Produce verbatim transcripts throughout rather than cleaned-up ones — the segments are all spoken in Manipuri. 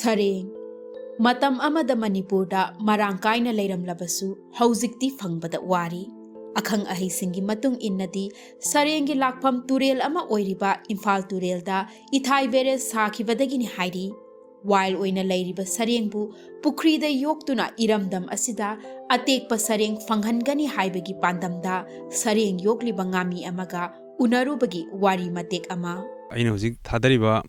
ꯁꯔꯦꯡ꯫ ꯃꯇꯝ ꯑꯃꯗ ꯃꯅꯤꯄꯨꯔꯗ ꯃꯔꯥꯡ ꯀꯥꯏꯅ ꯂꯩꯔꯝꯂꯕꯁꯨ, ꯍꯧꯖꯤꯛꯇꯤ ꯐꯪꯕꯗ ꯋꯥꯔꯤ꯫ ꯑꯈꯪ ꯑꯍꯩꯁꯤꯡꯒꯤ ꯃꯇꯨꯡ ꯏꯟꯅꯗꯤ, ꯁꯔꯦꯡꯒꯤ ꯂꯥꯛꯐꯝ ꯇꯨꯔꯦꯜ ꯑꯃ ꯑꯣꯏꯔꯤꯕ ꯏꯝꯐꯥꯜ ꯇꯨꯔꯦꯜꯗ ꯏꯊꯥꯏ ꯕꯦꯔꯦꯖ ꯁꯥꯈꯤꯕꯗꯒꯤꯅꯤ ꯍꯥꯏꯔꯤ꯫ ꯋꯥꯏꯜ ꯑꯣꯏꯅ ꯂꯩꯔꯤꯕ ꯁꯔꯦꯡꯕꯨ ꯄꯨꯈ꯭ꯔꯤꯗ ꯌꯣꯛꯇꯨꯅ ꯏꯔꯝꯗꯝ ꯑꯁꯤꯗ ꯑꯇꯦꯛꯄ ꯁꯔꯦꯡ ꯐꯪꯍꯟꯒꯅꯤ ꯍꯥꯏꯕꯒꯤ ꯄꯥꯟꯗꯝꯗ ꯁꯔꯦꯡ ꯌꯣꯛꯂꯤꯕ ꯉꯥꯃꯤ ꯑꯃꯒ ꯎꯅꯔꯨꯕꯒꯤ ꯋꯥꯔꯤ ꯃꯇꯦꯛ ꯑꯃ꯫ ꯑꯩꯅ ꯍꯧꯖꯤꯛ ꯊꯥꯗꯔꯤꯕ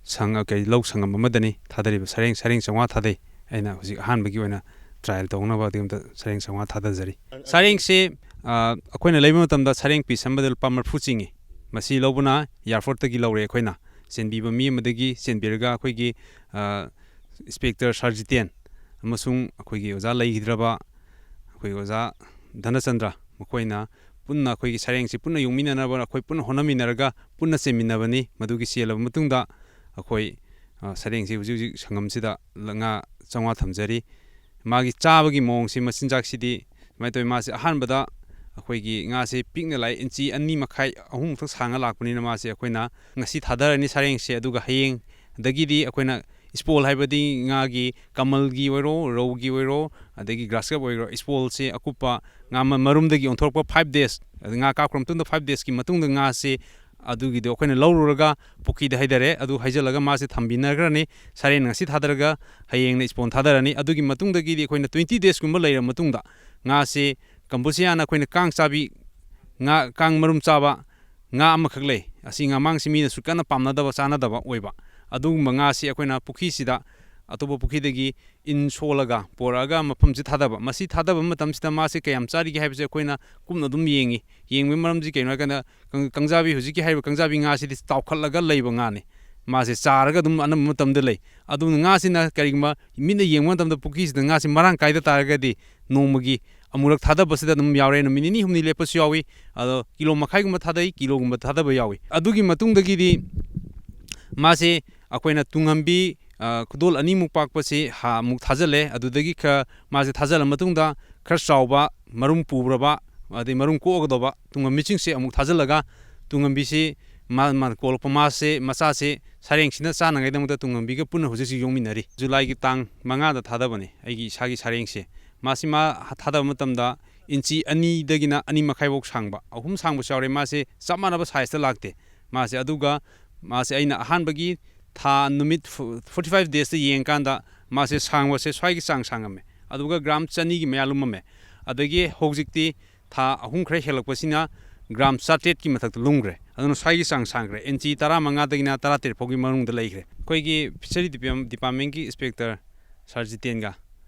ꯁꯪ-, ꯀꯩ, ꯂꯧ ꯁꯪꯉꯝ ꯑꯃꯗꯅꯤ ꯊꯥꯗꯔꯤꯕ ꯁꯔꯦꯡ, ꯁꯔꯦꯡ ꯆꯥꯝꯃꯉꯥ ꯊꯥꯗꯩ꯫ ꯑꯩꯅ ꯍꯧꯖꯤꯛ ꯑꯍꯥꯟꯕꯒꯤ ꯑꯣꯏꯅ trial ꯇꯧꯅꯕ ꯑꯗꯨꯒꯤ ꯑꯝꯇ ꯁꯔꯦꯡ ꯆꯥꯝꯃꯉꯥ ꯊꯥꯗꯖꯔꯤ꯫ ꯁꯔꯦꯡꯁꯦ, ꯑ, ꯑꯩꯈꯣꯏꯅ ꯂꯩꯕ ꯃꯇꯝꯗ ꯁꯔꯦꯡ piece ꯑꯃꯗ ꯂꯨꯄꯥ ꯃꯔꯤꯐꯨ ꯆꯤꯡꯉꯤ꯫ ꯃꯁꯤ ꯂꯧꯕꯅ airport ꯇꯒꯤ ꯂꯧꯔꯦ ꯑꯩꯈꯣꯏꯅ꯫ ꯆꯦꯟꯕꯤꯕ ꯃꯤ ꯑꯃꯗꯒꯤ ꯆꯦꯟꯕꯤꯔꯒ ꯑꯩꯈꯣꯏꯒꯤ, ꯑ, inspector ꯁꯥꯔ ꯖꯤꯇꯦꯟ ꯑꯃꯁꯨꯡ ꯑꯩꯈꯣꯏꯒꯤ ꯑꯣꯖꯥ ꯂꯩꯈꯤꯗ꯭ꯔꯕ ꯑꯩꯈꯣꯏꯒꯤ ꯑꯣꯖꯥ ꯙꯅꯆꯟꯗ꯭ꯔ, ꯃꯈꯣꯏꯅ ꯄꯨꯟꯅ ꯑꯩꯈꯣꯏꯒꯤ ꯁꯔꯦꯡꯁꯤ ꯄꯨꯟꯅ ꯌꯣꯛꯃꯤꯟꯅꯅꯕ ꯑꯩꯈꯣꯏ ꯄꯨꯟꯅ ꯍꯣꯠꯅꯃꯤꯟꯅꯔꯒ ꯄꯨꯟꯅ ꯆꯦꯟꯃꯤꯟꯅꯕꯅꯤ꯫ ꯃꯗꯨꯒꯤ ꯆꯦꯜꯂꯕ ꯃꯇꯨꯡꯗ ꯑꯩꯈꯣꯏ, ꯑ, ꯁꯔꯦꯡꯁꯤ ꯍꯧꯖꯤꯛ ꯍꯧꯖꯤꯛ ꯁꯪꯉꯝꯁꯤꯗ ꯉꯥ ꯆꯥꯝꯃꯉꯥ ꯊꯝꯖꯔꯤ꯫ ꯃꯥꯒꯤ ꯆꯥꯕꯒꯤ ꯃꯑꯣꯡꯁꯤ, ꯃꯆꯤꯟꯖꯥꯛꯁꯤꯗꯤ ꯁꯨꯃꯥꯏꯅ ꯇꯧꯋꯤ꯫ ꯃꯥꯁꯦ ꯑꯍꯥꯟꯕꯗ ꯑꯩꯈꯣꯏꯒꯤ ꯉꯥꯁꯦ ꯄꯤꯛꯅ ꯂꯥꯛꯑꯦ, ꯏꯟꯆꯤ ꯑꯅꯤ ꯃꯈꯥꯏ, ꯑꯍꯨꯝꯃꯨꯛꯇꯪ ꯁꯥꯡꯉ ꯂꯥꯛꯄꯅꯤꯅ ꯃꯥꯁꯦ ꯑꯩꯈꯣꯏꯅ ꯉꯁꯤ ꯊꯥꯗꯔꯅꯤ ꯁꯔꯦꯡꯁꯦ, ꯑꯗꯨꯒ ꯍꯌꯦꯡꯗꯒꯤꯗꯤ ꯑꯩꯈꯣꯏꯅ spool ꯍꯥꯏꯕꯗꯤ ꯉꯥꯒꯤ ꯀꯃꯜꯒꯤ ꯑꯣꯏꯔꯣ, ꯔꯧꯒꯤ ꯑꯣꯏꯔꯣ, ꯑꯗꯒꯤ grass carp ꯑꯣꯏꯔꯣ, spool ꯁꯦ ꯑꯀꯨꯞꯄ ꯉꯥ ꯃ-, ꯃꯔꯨꯝꯗꯒꯤ ꯑꯣꯟꯊꯣꯔꯛꯄ five days, ꯑꯗ ꯉꯥ ꯀꯥꯞꯈ꯭ꯔ ꯃꯇꯨꯡꯗ five days ꯀꯤ ꯃꯇꯨꯡꯗ ꯉꯥꯁꯦ ꯑꯗꯨꯒꯤꯗꯣ ꯑꯩꯈꯣꯏꯅ ꯂꯧꯔꯨꯔꯒ ꯄꯨꯈ꯭ꯔꯤꯗ ꯍꯩꯊꯔꯦ꯫ ꯑꯗꯨ ꯍꯩꯖꯤꯜꯂꯒ ꯃꯥꯁꯦ ꯊꯝꯕꯤꯅꯈ꯭ꯔꯅꯤ꯫ ꯁꯔꯦꯡ ꯉꯁꯤ ꯊꯥꯗꯔꯒ ꯍꯌꯦꯡꯅ spool ꯊꯥꯗꯔꯅꯤ꯫ ꯑꯗꯨꯒꯤ ꯃꯇꯨꯡꯗꯒꯤꯗꯤ ꯑꯩꯈꯣꯏꯅ twenty days ꯀꯨꯝꯕ ꯂꯩꯔꯕ ꯃꯇꯨꯡꯗ ꯉꯥꯁꯦ ꯀꯝꯕꯨꯆꯤꯌꯥꯅ ꯑꯩꯈꯣꯏꯅ ꯀꯥꯡ ꯆꯥꯕꯤ, ꯉꯥ, ꯀꯥꯡ ꯃꯔꯨꯝ ꯆꯥꯕ ꯉꯥ ꯑꯃꯈꯛ ꯂꯩ꯫ ꯑꯁꯤ ꯉꯥꯃꯥꯡꯁꯤ ꯃꯤꯅꯁꯨ ꯀꯟꯅ ꯄꯥꯝꯅꯗꯕ, ꯆꯥꯅꯗꯕ ꯑꯣꯏꯕ꯫ ꯑꯗꯨꯒꯨꯝꯕ ꯉꯥꯁꯤ ꯑꯩꯈꯣꯏꯅ ꯄꯨꯈ꯭ꯔꯤꯁꯤꯗ ꯑꯇꯣꯞꯄ ꯄꯨꯈ꯭ꯔꯤꯗꯒꯤ ꯏꯟ ꯁꯣꯜꯂꯒ ꯄꯣꯔꯛꯑꯒ ꯃꯐꯝꯁꯤ ꯊꯥꯗꯕ꯫ ꯃꯁꯤ ꯊꯥꯗꯕ ꯃꯇꯝꯁꯤꯗ ꯃꯥꯁꯦ ꯀꯌꯥꯝ ꯆꯥꯔꯤꯒꯦ ꯍꯥꯏꯕꯁꯦ ꯑꯩꯈꯣꯏꯅ ꯀꯨꯞꯅ ꯑꯗꯨꯝ ꯌꯦꯡꯉꯤ꯫ ꯌꯦꯡꯕꯒꯤ ꯃꯔꯝꯁꯤ ꯀꯩꯅꯣ ꯍꯥꯏ ꯀꯥꯟꯗ, ꯀꯪ-, ꯀꯥꯡꯖꯥꯕꯤ, ꯍꯧꯖꯤꯛꯀꯤ ꯍꯥꯏꯔꯤꯕ ꯀꯥꯡꯖꯥꯕꯤ ꯉꯥꯁꯤꯗꯤ ꯆꯥꯎꯈꯠꯂꯒ ꯂꯩꯕ ꯉꯥꯅꯤ꯫ ꯃꯥꯁꯦ ꯆꯥꯔꯒ ꯑꯗꯨꯝ ꯑꯅꯝꯕ ꯃꯇꯝꯗ ꯂꯩ꯫ ꯑꯗꯨꯅ ꯉꯥꯁꯤꯅ ꯀꯔꯤꯒꯨꯝꯕ ꯃꯤꯠꯅ ꯌꯦꯡꯕ ꯃꯇꯝꯗ ꯄꯨꯈ꯭ꯔꯤꯁꯤꯗ ꯉꯥꯁꯤ ꯃꯔꯥꯡ ꯀꯥꯏꯗ ꯇꯥꯔꯒꯗꯤ ꯅꯣꯡꯃꯒꯤ ꯑꯃꯨꯔꯛ ꯊꯥꯗꯕꯁꯤꯗ ꯑꯗꯨꯝ ꯌꯥꯎꯔꯦ꯫ ꯅꯨꯃꯤꯠ ꯅꯤꯅꯤ ꯍꯨꯝꯅꯤ ꯂꯦꯞꯄꯁꯨ ꯌꯥꯎꯏ꯫ ꯑꯗꯣ ꯀꯤꯂꯣ ꯃꯈꯥꯏꯒꯨꯝꯕ ꯊꯥꯗꯩ, ꯀꯤꯂꯣꯒꯨꯝꯕ ꯊꯥꯗꯕ ꯌꯥꯎꯏ꯫ ꯑꯗꯨꯒꯤ ꯃꯇꯨꯡꯗꯒꯤꯗꯤ ꯃꯥꯁꯦ ꯑꯩꯈꯣꯏꯅ ꯇꯨꯡꯍꯟꯕꯤ, ꯑ, ꯈꯨꯗꯣꯜ ꯑꯅꯤꯃꯨꯛ ꯄꯥꯛꯄꯁꯤ ꯍꯥ ꯑꯃꯨꯛ ꯊꯥꯖꯤꯜꯂꯦ꯫ ꯑꯗꯨꯗꯒꯤ ꯈꯔ ꯃꯥꯁꯦ ꯊꯥꯖꯤꯜꯂ ꯃꯇꯨꯡꯗ ꯈꯔ ꯆꯥꯎꯕ, ꯃꯔꯨꯝ ꯄꯨꯔꯕ, ꯑꯗꯩ ꯃꯔꯨꯝ ꯀꯣꯛꯑꯒꯗꯧꯕ ꯇꯨꯡꯍꯟꯕꯤꯁꯤꯡꯁꯦ ꯑꯃꯨꯛ ꯊꯥꯖꯤꯜꯂꯒ ꯇꯨꯡꯍꯟꯕꯤꯁꯤ ꯃꯥ ꯃꯥ ꯀꯣꯛꯂꯛꯄ ꯃꯥꯁꯦ, ꯃꯆꯥꯁꯦ ꯁꯥꯔꯦꯡꯁꯤꯅ ꯆꯥꯅꯉꯥꯏꯗꯃꯛꯇ ꯇꯨꯡꯍꯟꯕꯤꯒ ꯄꯨꯟꯅ ꯍꯧꯖꯤꯛ ꯍꯧꯖꯤꯛ ꯌꯣꯛꯃꯤꯟꯅꯔꯤ꯫ ꯖꯨꯂꯥꯏꯒꯤ ꯇꯥꯡ ꯃꯉꯥꯗ ꯊꯥꯗꯕꯅꯦ ꯑꯩꯒꯤ ꯏꯁꯥꯒꯤ ꯁꯥꯔꯦꯡꯁꯦ꯫ ꯃꯥꯁꯤ ꯃꯥ ꯊꯥꯗꯕ ꯃꯇꯝꯗ ꯏꯟꯆꯤ ꯑꯅꯤꯗꯒꯤꯅ ꯑꯅꯤ ꯃꯈꯥꯏꯐꯧ ꯁꯥꯡꯕ, ꯑꯍꯨꯝ ꯁꯥꯡꯕꯁꯨ ꯌꯥꯎꯔꯦ꯫ ꯃꯥꯁꯦ ꯆꯞ ꯃꯥꯟꯅꯕ ꯁꯥꯏꯖꯇ ꯂꯥꯛꯇꯦ꯫ ꯃꯥꯁꯦ ꯑꯗꯨꯒ ꯃꯥꯁꯦ ꯑꯩꯅ ꯑꯍꯥꯟꯕꯒꯤ ꯊꯥ ꯅꯨꯃꯤꯠ ꯐꯣꯔꯇꯤ ꯐꯥꯏꯚ ꯗꯦꯖꯇ ꯌꯦꯡꯀꯥꯟꯗ ꯃꯥꯁꯦ ꯁꯥꯡꯕꯁꯦ ꯁ꯭ꯋꯥꯏꯒꯤ ꯆꯥꯡ ꯁꯥꯡꯉꯝꯃꯦ, ꯑꯗꯨꯒ ꯒ꯭ꯔꯥꯝ ꯆꯅꯤꯒꯤ ꯃꯌꯥ ꯂꯨꯝꯃꯝꯃꯦ꯫ ꯑꯗꯒꯤ ꯍꯧꯖꯤꯛꯇꯤ ꯊꯥ ꯑꯍꯨꯝ ꯈꯔ ꯍꯦꯜꯂꯛꯄꯁꯤꯅ ꯒ꯭ꯔꯥꯝ ꯆꯥꯇ꯭ꯔꯦꯠꯀꯤ ꯃꯊꯛꯇ ꯂꯨꯝꯈ꯭ꯔꯦ꯫ ꯑꯗꯨꯅ ꯁ꯭ꯋꯥꯏꯒꯤ ꯆꯥꯡ ꯁꯥꯡꯈ꯭ꯔꯦ, ꯏꯟꯆꯤ ꯇꯔꯥꯃꯉꯥꯗꯒꯤꯅ ꯇꯔꯥꯇꯔꯦꯠ ꯐꯥꯎꯒꯤ ꯃꯅꯨꯡꯗ ꯂꯩꯈ꯭ꯔꯦ꯫ ꯑꯩꯈꯣꯏꯒꯤ ꯐꯤꯁꯔꯤ ꯗꯤꯄꯥꯔꯠꯃꯦꯟꯒꯤ ꯏꯟꯁꯄꯦꯛꯇꯔ ꯁꯥꯔ ꯖꯤꯇꯦꯟꯒ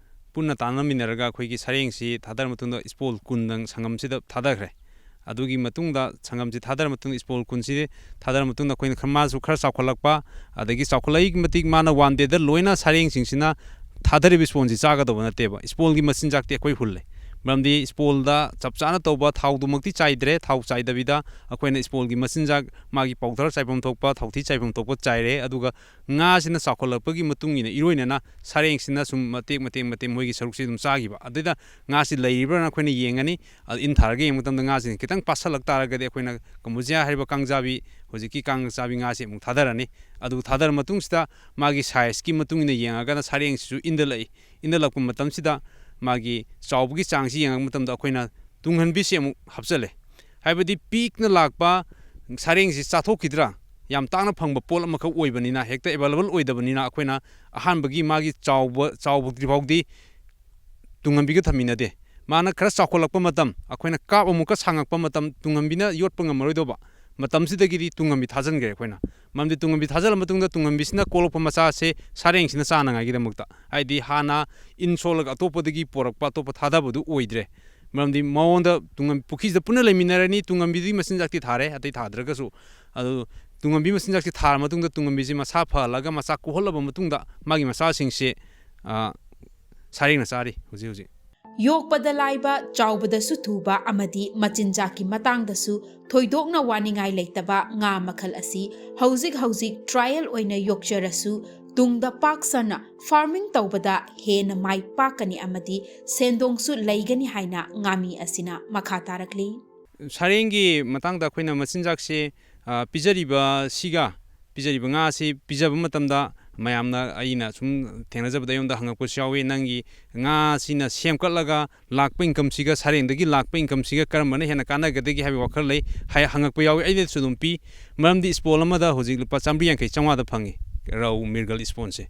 ꯄꯨꯟꯅ ꯇꯥꯟꯅꯃꯤꯟꯅꯔꯒ ꯑꯩꯈꯣꯏꯒꯤ ꯁꯥꯔꯦꯡꯁꯤ ꯊꯥꯗꯔ ꯃꯇꯨꯡꯗ ꯏꯁꯄꯣꯜ ꯀꯨꯟꯗꯪ ꯁꯪꯒꯝꯁꯤꯗ ꯊꯥꯗꯈ꯭ꯔꯦ꯫ ꯑꯗꯨꯒꯤ ꯃꯇꯨꯡꯗ ꯁꯪꯒꯝꯁꯤ ꯊꯥꯗꯔ ꯃꯇꯨꯡꯗ, ꯏꯁꯄꯣꯜ ꯀꯨꯟꯁꯤ ꯊꯥꯗꯔ ꯃꯇꯨꯡꯗ ꯑꯩꯈꯣꯏꯅ ꯈꯔ, ꯃꯥꯁꯨ ꯈꯔ ꯆꯥꯎꯈꯠꯂꯛꯄ, ꯑꯗꯒꯤ ꯆꯥꯎꯈꯠꯂꯛꯏ ꯃꯇꯤꯛ ꯃꯥꯅ ꯋꯥꯟ ꯗꯦꯗ ꯂꯣꯏꯅ ꯁꯥꯔꯦꯡꯁꯤꯡꯁꯤꯅ ꯊꯥꯗꯔꯤꯕ ꯏꯁꯄꯣꯜꯁꯤ ꯆꯥꯒꯗꯧꯕ ꯅꯠꯇꯦꯕ꯫ ꯏꯁꯄꯣꯜꯒꯤ ꯃꯆꯤꯟꯖꯥꯛꯇꯤ ꯑꯩꯈꯣꯏ ꯍꯨꯜꯂꯦ꯫ ꯃꯔꯝꯗꯤ ꯏꯁꯄꯣꯜꯗ ꯆꯞ ꯆꯥꯅ ꯇꯧꯕ ꯊꯥꯎꯗꯨꯃꯛꯇꯤ ꯆꯥꯏꯗ꯭ꯔꯦ, ꯊꯥꯎ ꯆꯥꯏꯗꯕꯤꯗ ꯑꯩꯈꯣꯏꯅ ꯏꯁꯄꯣꯜꯒꯤ ꯃꯆꯤꯟꯖꯥꯛ, ꯃꯥꯒꯤ ꯄꯥꯎꯗꯔ ꯆꯥꯏꯐꯝ ꯊꯣꯛꯄ, ꯊꯥꯎꯊꯤ ꯆꯥꯏꯐꯝ ꯊꯣꯛꯄ ꯆꯥꯏꯔꯦ꯫ ꯑꯗꯨꯒ ꯉꯥꯁꯤꯅ ꯆꯥꯎꯈꯠꯂꯛꯄꯒꯤ ꯃꯇꯨꯡ ꯏꯟꯅ ꯏꯔꯣꯏꯅꯅ ꯁꯥꯔꯦꯡꯁꯤꯅ ꯁꯨꯝ ꯃꯇꯦꯛ ꯃꯇꯦꯛ ꯃꯇꯦꯛ ꯃꯣꯏꯒꯤ ꯁꯔꯨꯛꯁꯤ ꯑꯗꯨꯝ ꯆꯥꯈꯤꯕ꯫ ꯑꯗꯨꯗ ꯉꯥꯁꯤ ꯂꯩꯔꯤꯕ꯭ꯔꯥꯅ ꯑꯩꯈꯣꯏꯅ ꯌꯦꯡꯉꯅꯤ꯫ ꯑꯗꯨ ꯏꯟ ꯊꯥꯔꯒ ꯌꯦꯡꯕ ꯃꯇꯝꯗ ꯉꯥꯁꯤꯅ ꯈꯤꯇꯪ ꯄꯥꯁꯜꯂꯛ ꯇꯥꯔꯒꯗꯤ ꯑꯩꯈꯣꯏꯅ ꯀꯝꯕꯨꯖꯤꯌꯥ ꯍꯥꯏꯔꯤꯕ ꯀꯥꯡꯖꯥꯕꯤ, ꯍꯧꯖꯤꯛꯀꯤ ꯀꯥꯡꯖꯥꯕꯤ ꯉꯥꯁꯤ ꯑꯃꯨꯛ ꯊꯥꯗꯔꯅꯤ꯫ ꯑꯗꯨ ꯊꯥꯗꯔ ꯃꯇꯨꯡꯁꯤꯗ ꯃꯥꯒꯤ ꯁꯥꯏꯖꯀꯤ ꯃꯇꯨꯡ ꯏꯟꯅ ꯌꯦꯡꯉꯒꯅ ꯁꯥꯔꯦꯡꯁꯤꯁꯨ ꯏꯟꯗꯂꯛꯏ꯫ ꯏꯟꯗꯂꯛꯄ ꯃꯇꯝꯁꯤꯗ ꯃꯥꯒꯤ ꯆꯥꯎꯕꯒꯤ ꯆꯥꯡꯁꯤ ꯌꯦꯡꯉꯛꯄ ꯃꯇꯝꯗ ꯑꯩꯈꯣꯏꯅ ꯇꯨꯡꯍꯟꯕꯤꯁꯤ ꯑꯃꯨꯛ ꯍꯥꯞꯆꯜꯂꯦ꯫ ꯍꯥꯏꯕꯗꯤ ꯄꯤꯛꯅ ꯂꯥꯛꯄ ꯁꯥꯔꯦꯡꯁꯤ ꯆꯥꯊꯣꯛꯈꯤꯗ꯭ꯔꯥ? ꯌꯥꯝ ꯇꯥꯡꯅ ꯐꯪꯕ ꯄꯣꯠ ꯑꯃꯈꯛ ꯑꯣꯏꯕꯅꯤꯅ, ꯍꯦꯛꯇ ꯑꯦꯕꯥꯏꯂꯦꯕꯜ ꯑꯣꯏꯗꯕꯅꯤꯅ, ꯑꯩꯈꯣꯏꯅ ꯑꯍꯥꯟꯕꯒꯤ ꯃꯥꯒꯤ ꯆꯥꯎꯕ, ꯆꯥꯎꯗ꯭ꯔꯤ ꯐꯥꯎꯗꯤ ꯇꯨꯡꯍꯟꯕꯤꯒ ꯊꯝꯃꯤꯟꯅꯗꯦ꯫ ꯃꯥꯅ ꯈꯔ ꯆꯥꯎꯈꯠꯂꯛꯄ ꯃꯇꯝ, ꯑꯩꯈꯣꯏꯅ ꯀꯥꯞ ꯑꯃꯨꯛꯀ ꯁꯥꯡꯉꯛꯄ ꯃꯇꯝ, ꯇꯨꯡꯍꯟꯕꯤꯅ ꯌꯣꯠꯄ ꯉꯝꯃꯔꯣꯏꯗꯧꯕ ꯃꯇꯝꯁꯤꯗꯒꯤꯗꯤ ꯇꯨꯡꯍꯟꯕꯤ ꯊꯥꯖꯤꯟꯈ꯭ꯔꯦ ꯑꯩꯈꯣꯏꯅ꯫ ꯃꯔꯝꯗꯤ ꯇꯨꯡꯍꯟꯕꯤ ꯊꯥꯖꯤꯜꯂ ꯃꯇꯨꯡꯗ ꯇꯨꯡꯍꯟꯕꯤꯁꯤꯅ ꯀꯣꯛꯂꯛꯄ ꯃꯆꯥꯁꯦ ꯁꯥꯔꯦꯡꯁꯤꯅ ꯆꯥꯅꯉꯥꯏꯒꯤꯗꯃꯛꯇ, ꯍꯥꯏꯗꯤ ꯍꯥꯟꯅ ꯏꯟ ꯁꯣꯜꯂꯒ ꯑꯇꯣꯞꯄꯗꯒꯤ ꯄꯣꯔꯛꯄ, ꯑꯇꯣꯞꯄ ꯊꯥꯗꯕꯗꯨ ꯑꯣꯏꯗ꯭ꯔꯦ꯫ ꯃꯔꯝꯗꯤ ꯃꯉꯣꯟꯗ ꯇꯨꯡꯍꯟ-, ꯄꯨꯈ꯭ꯔꯤꯁꯤꯗ ꯄꯨꯟꯅ ꯂꯩꯃꯤꯟꯅꯔꯅꯤ, ꯇꯨꯡꯍꯟꯕꯤꯗꯨꯒꯤ ꯃꯆꯤꯟꯖꯥꯛꯇꯤ ꯊꯥꯔꯦ, ꯑꯇꯩ ꯊꯥꯗ꯭ꯔꯒꯁꯨ꯫ ꯑꯗꯨ ꯇꯨꯡꯍꯟꯕꯤ ꯃꯆꯤꯟꯖꯥꯛꯁꯤ ꯊꯥꯔ ꯃꯇꯨꯡꯗ ꯇꯨꯡꯍꯟꯕꯤꯁꯤ ꯃꯁꯥ ꯐꯍꯜꯂꯒ ꯃꯆꯥ ꯀꯣꯛꯍꯜꯂꯕ ꯃꯇꯨꯡꯗ ꯃꯥꯒꯤ ꯃꯆꯥꯁꯤꯡꯁꯦ, ꯑ, ꯁꯥꯔꯦꯡꯅ ꯆꯥꯔꯤ ꯍꯧꯖꯤꯛ ꯍꯧꯖꯤꯛ꯫ ꯌꯣꯛꯄꯗ ꯂꯥꯏꯕ, ꯆꯥꯎꯕꯗꯁꯨ ꯊꯨꯕ ꯑꯃꯗꯤ ꯃꯆꯤꯟꯖꯥꯛꯀꯤ ꯃꯇꯥꯡꯗꯁꯨ ꯊꯣꯏꯗꯣꯛꯅ ꯋꯥꯅꯤꯡꯉꯥꯏ ꯂꯩꯇꯕ ꯉꯥ ꯃꯈꯜ ꯑꯁꯤ ꯍꯧꯖꯤꯛ ꯍꯧꯖꯤꯛ ꯇ꯭ꯔꯥꯏꯌꯦꯜ ꯑꯣꯏꯅ ꯌꯣꯛꯆꯔꯁꯨ, ꯇꯨꯡꯗ ꯄꯥꯛ ꯁꯟꯅ ꯐꯥꯔꯃꯤꯡ ꯇꯧꯕꯗ ꯍꯦꯟꯅ ꯃꯥꯏ ꯄꯥꯛꯀꯅꯤ ꯑꯃꯗꯤ ꯁꯦꯟꯗꯣꯡꯁꯨ ꯂꯩꯒꯅꯤ ꯍꯥꯏꯅ ꯉꯥꯃꯤ ꯑꯁꯤꯅ ꯃꯈꯥ ꯇꯥꯔꯛꯂꯤ꯫ ꯁꯥꯔꯦꯡꯒꯤ ꯃꯇꯥꯡꯗ ꯑꯩꯈꯣꯏꯅ ꯃꯆꯤꯟꯖꯥꯛꯁꯦ, ꯑ, ꯄꯤꯖꯔꯤꯕꯁꯤꯒ, ꯄꯤꯖꯔꯤꯕ ꯉꯥꯁꯤ ꯄꯤꯖꯕ ꯃꯇꯝꯗ ꯃꯌꯥꯝꯅ, ꯑꯩꯅ ꯁꯨꯝ ꯊꯦꯡꯅꯖꯕꯗ, ꯑꯩꯉꯣꯟꯗ ꯍꯪꯉꯛꯄꯁꯨ ꯌꯥꯎꯏ, "ꯅꯪꯒꯤ ꯉꯥꯁꯤꯅ ꯁꯦꯝꯒꯠꯂꯒ ꯂꯥꯛꯄ incomeꯁꯤꯒ ꯁꯥꯔꯦꯡꯗꯒꯤ ꯂꯥꯛꯄ incomeꯁꯤꯒ ꯀꯔꯝꯕꯅ ꯍꯦꯟꯅ ꯀꯥꯟꯅꯒꯗꯒꯦ?" ꯍꯥꯏꯕ ꯋꯥꯈꯜ ꯂꯩ, ꯍꯥꯏ, ꯍꯪꯉꯛꯄ ꯌꯥꯎꯏ꯫ ꯑꯩꯅꯁꯨ ꯑꯗꯨꯝ ꯄꯤ, ꯃꯔꯝꯗꯤ spool ꯑꯃꯗ ꯍꯧꯖꯤꯛ ꯂꯨꯄꯥ ꯆꯥꯝꯃꯔꯤ ꯌꯥꯡꯈꯩ, ꯆꯥꯝꯃꯉꯥꯗ ꯐꯪꯉꯤ, ꯔꯧ ꯃꯤꯔꯒꯜ spoolꯁꯦ꯫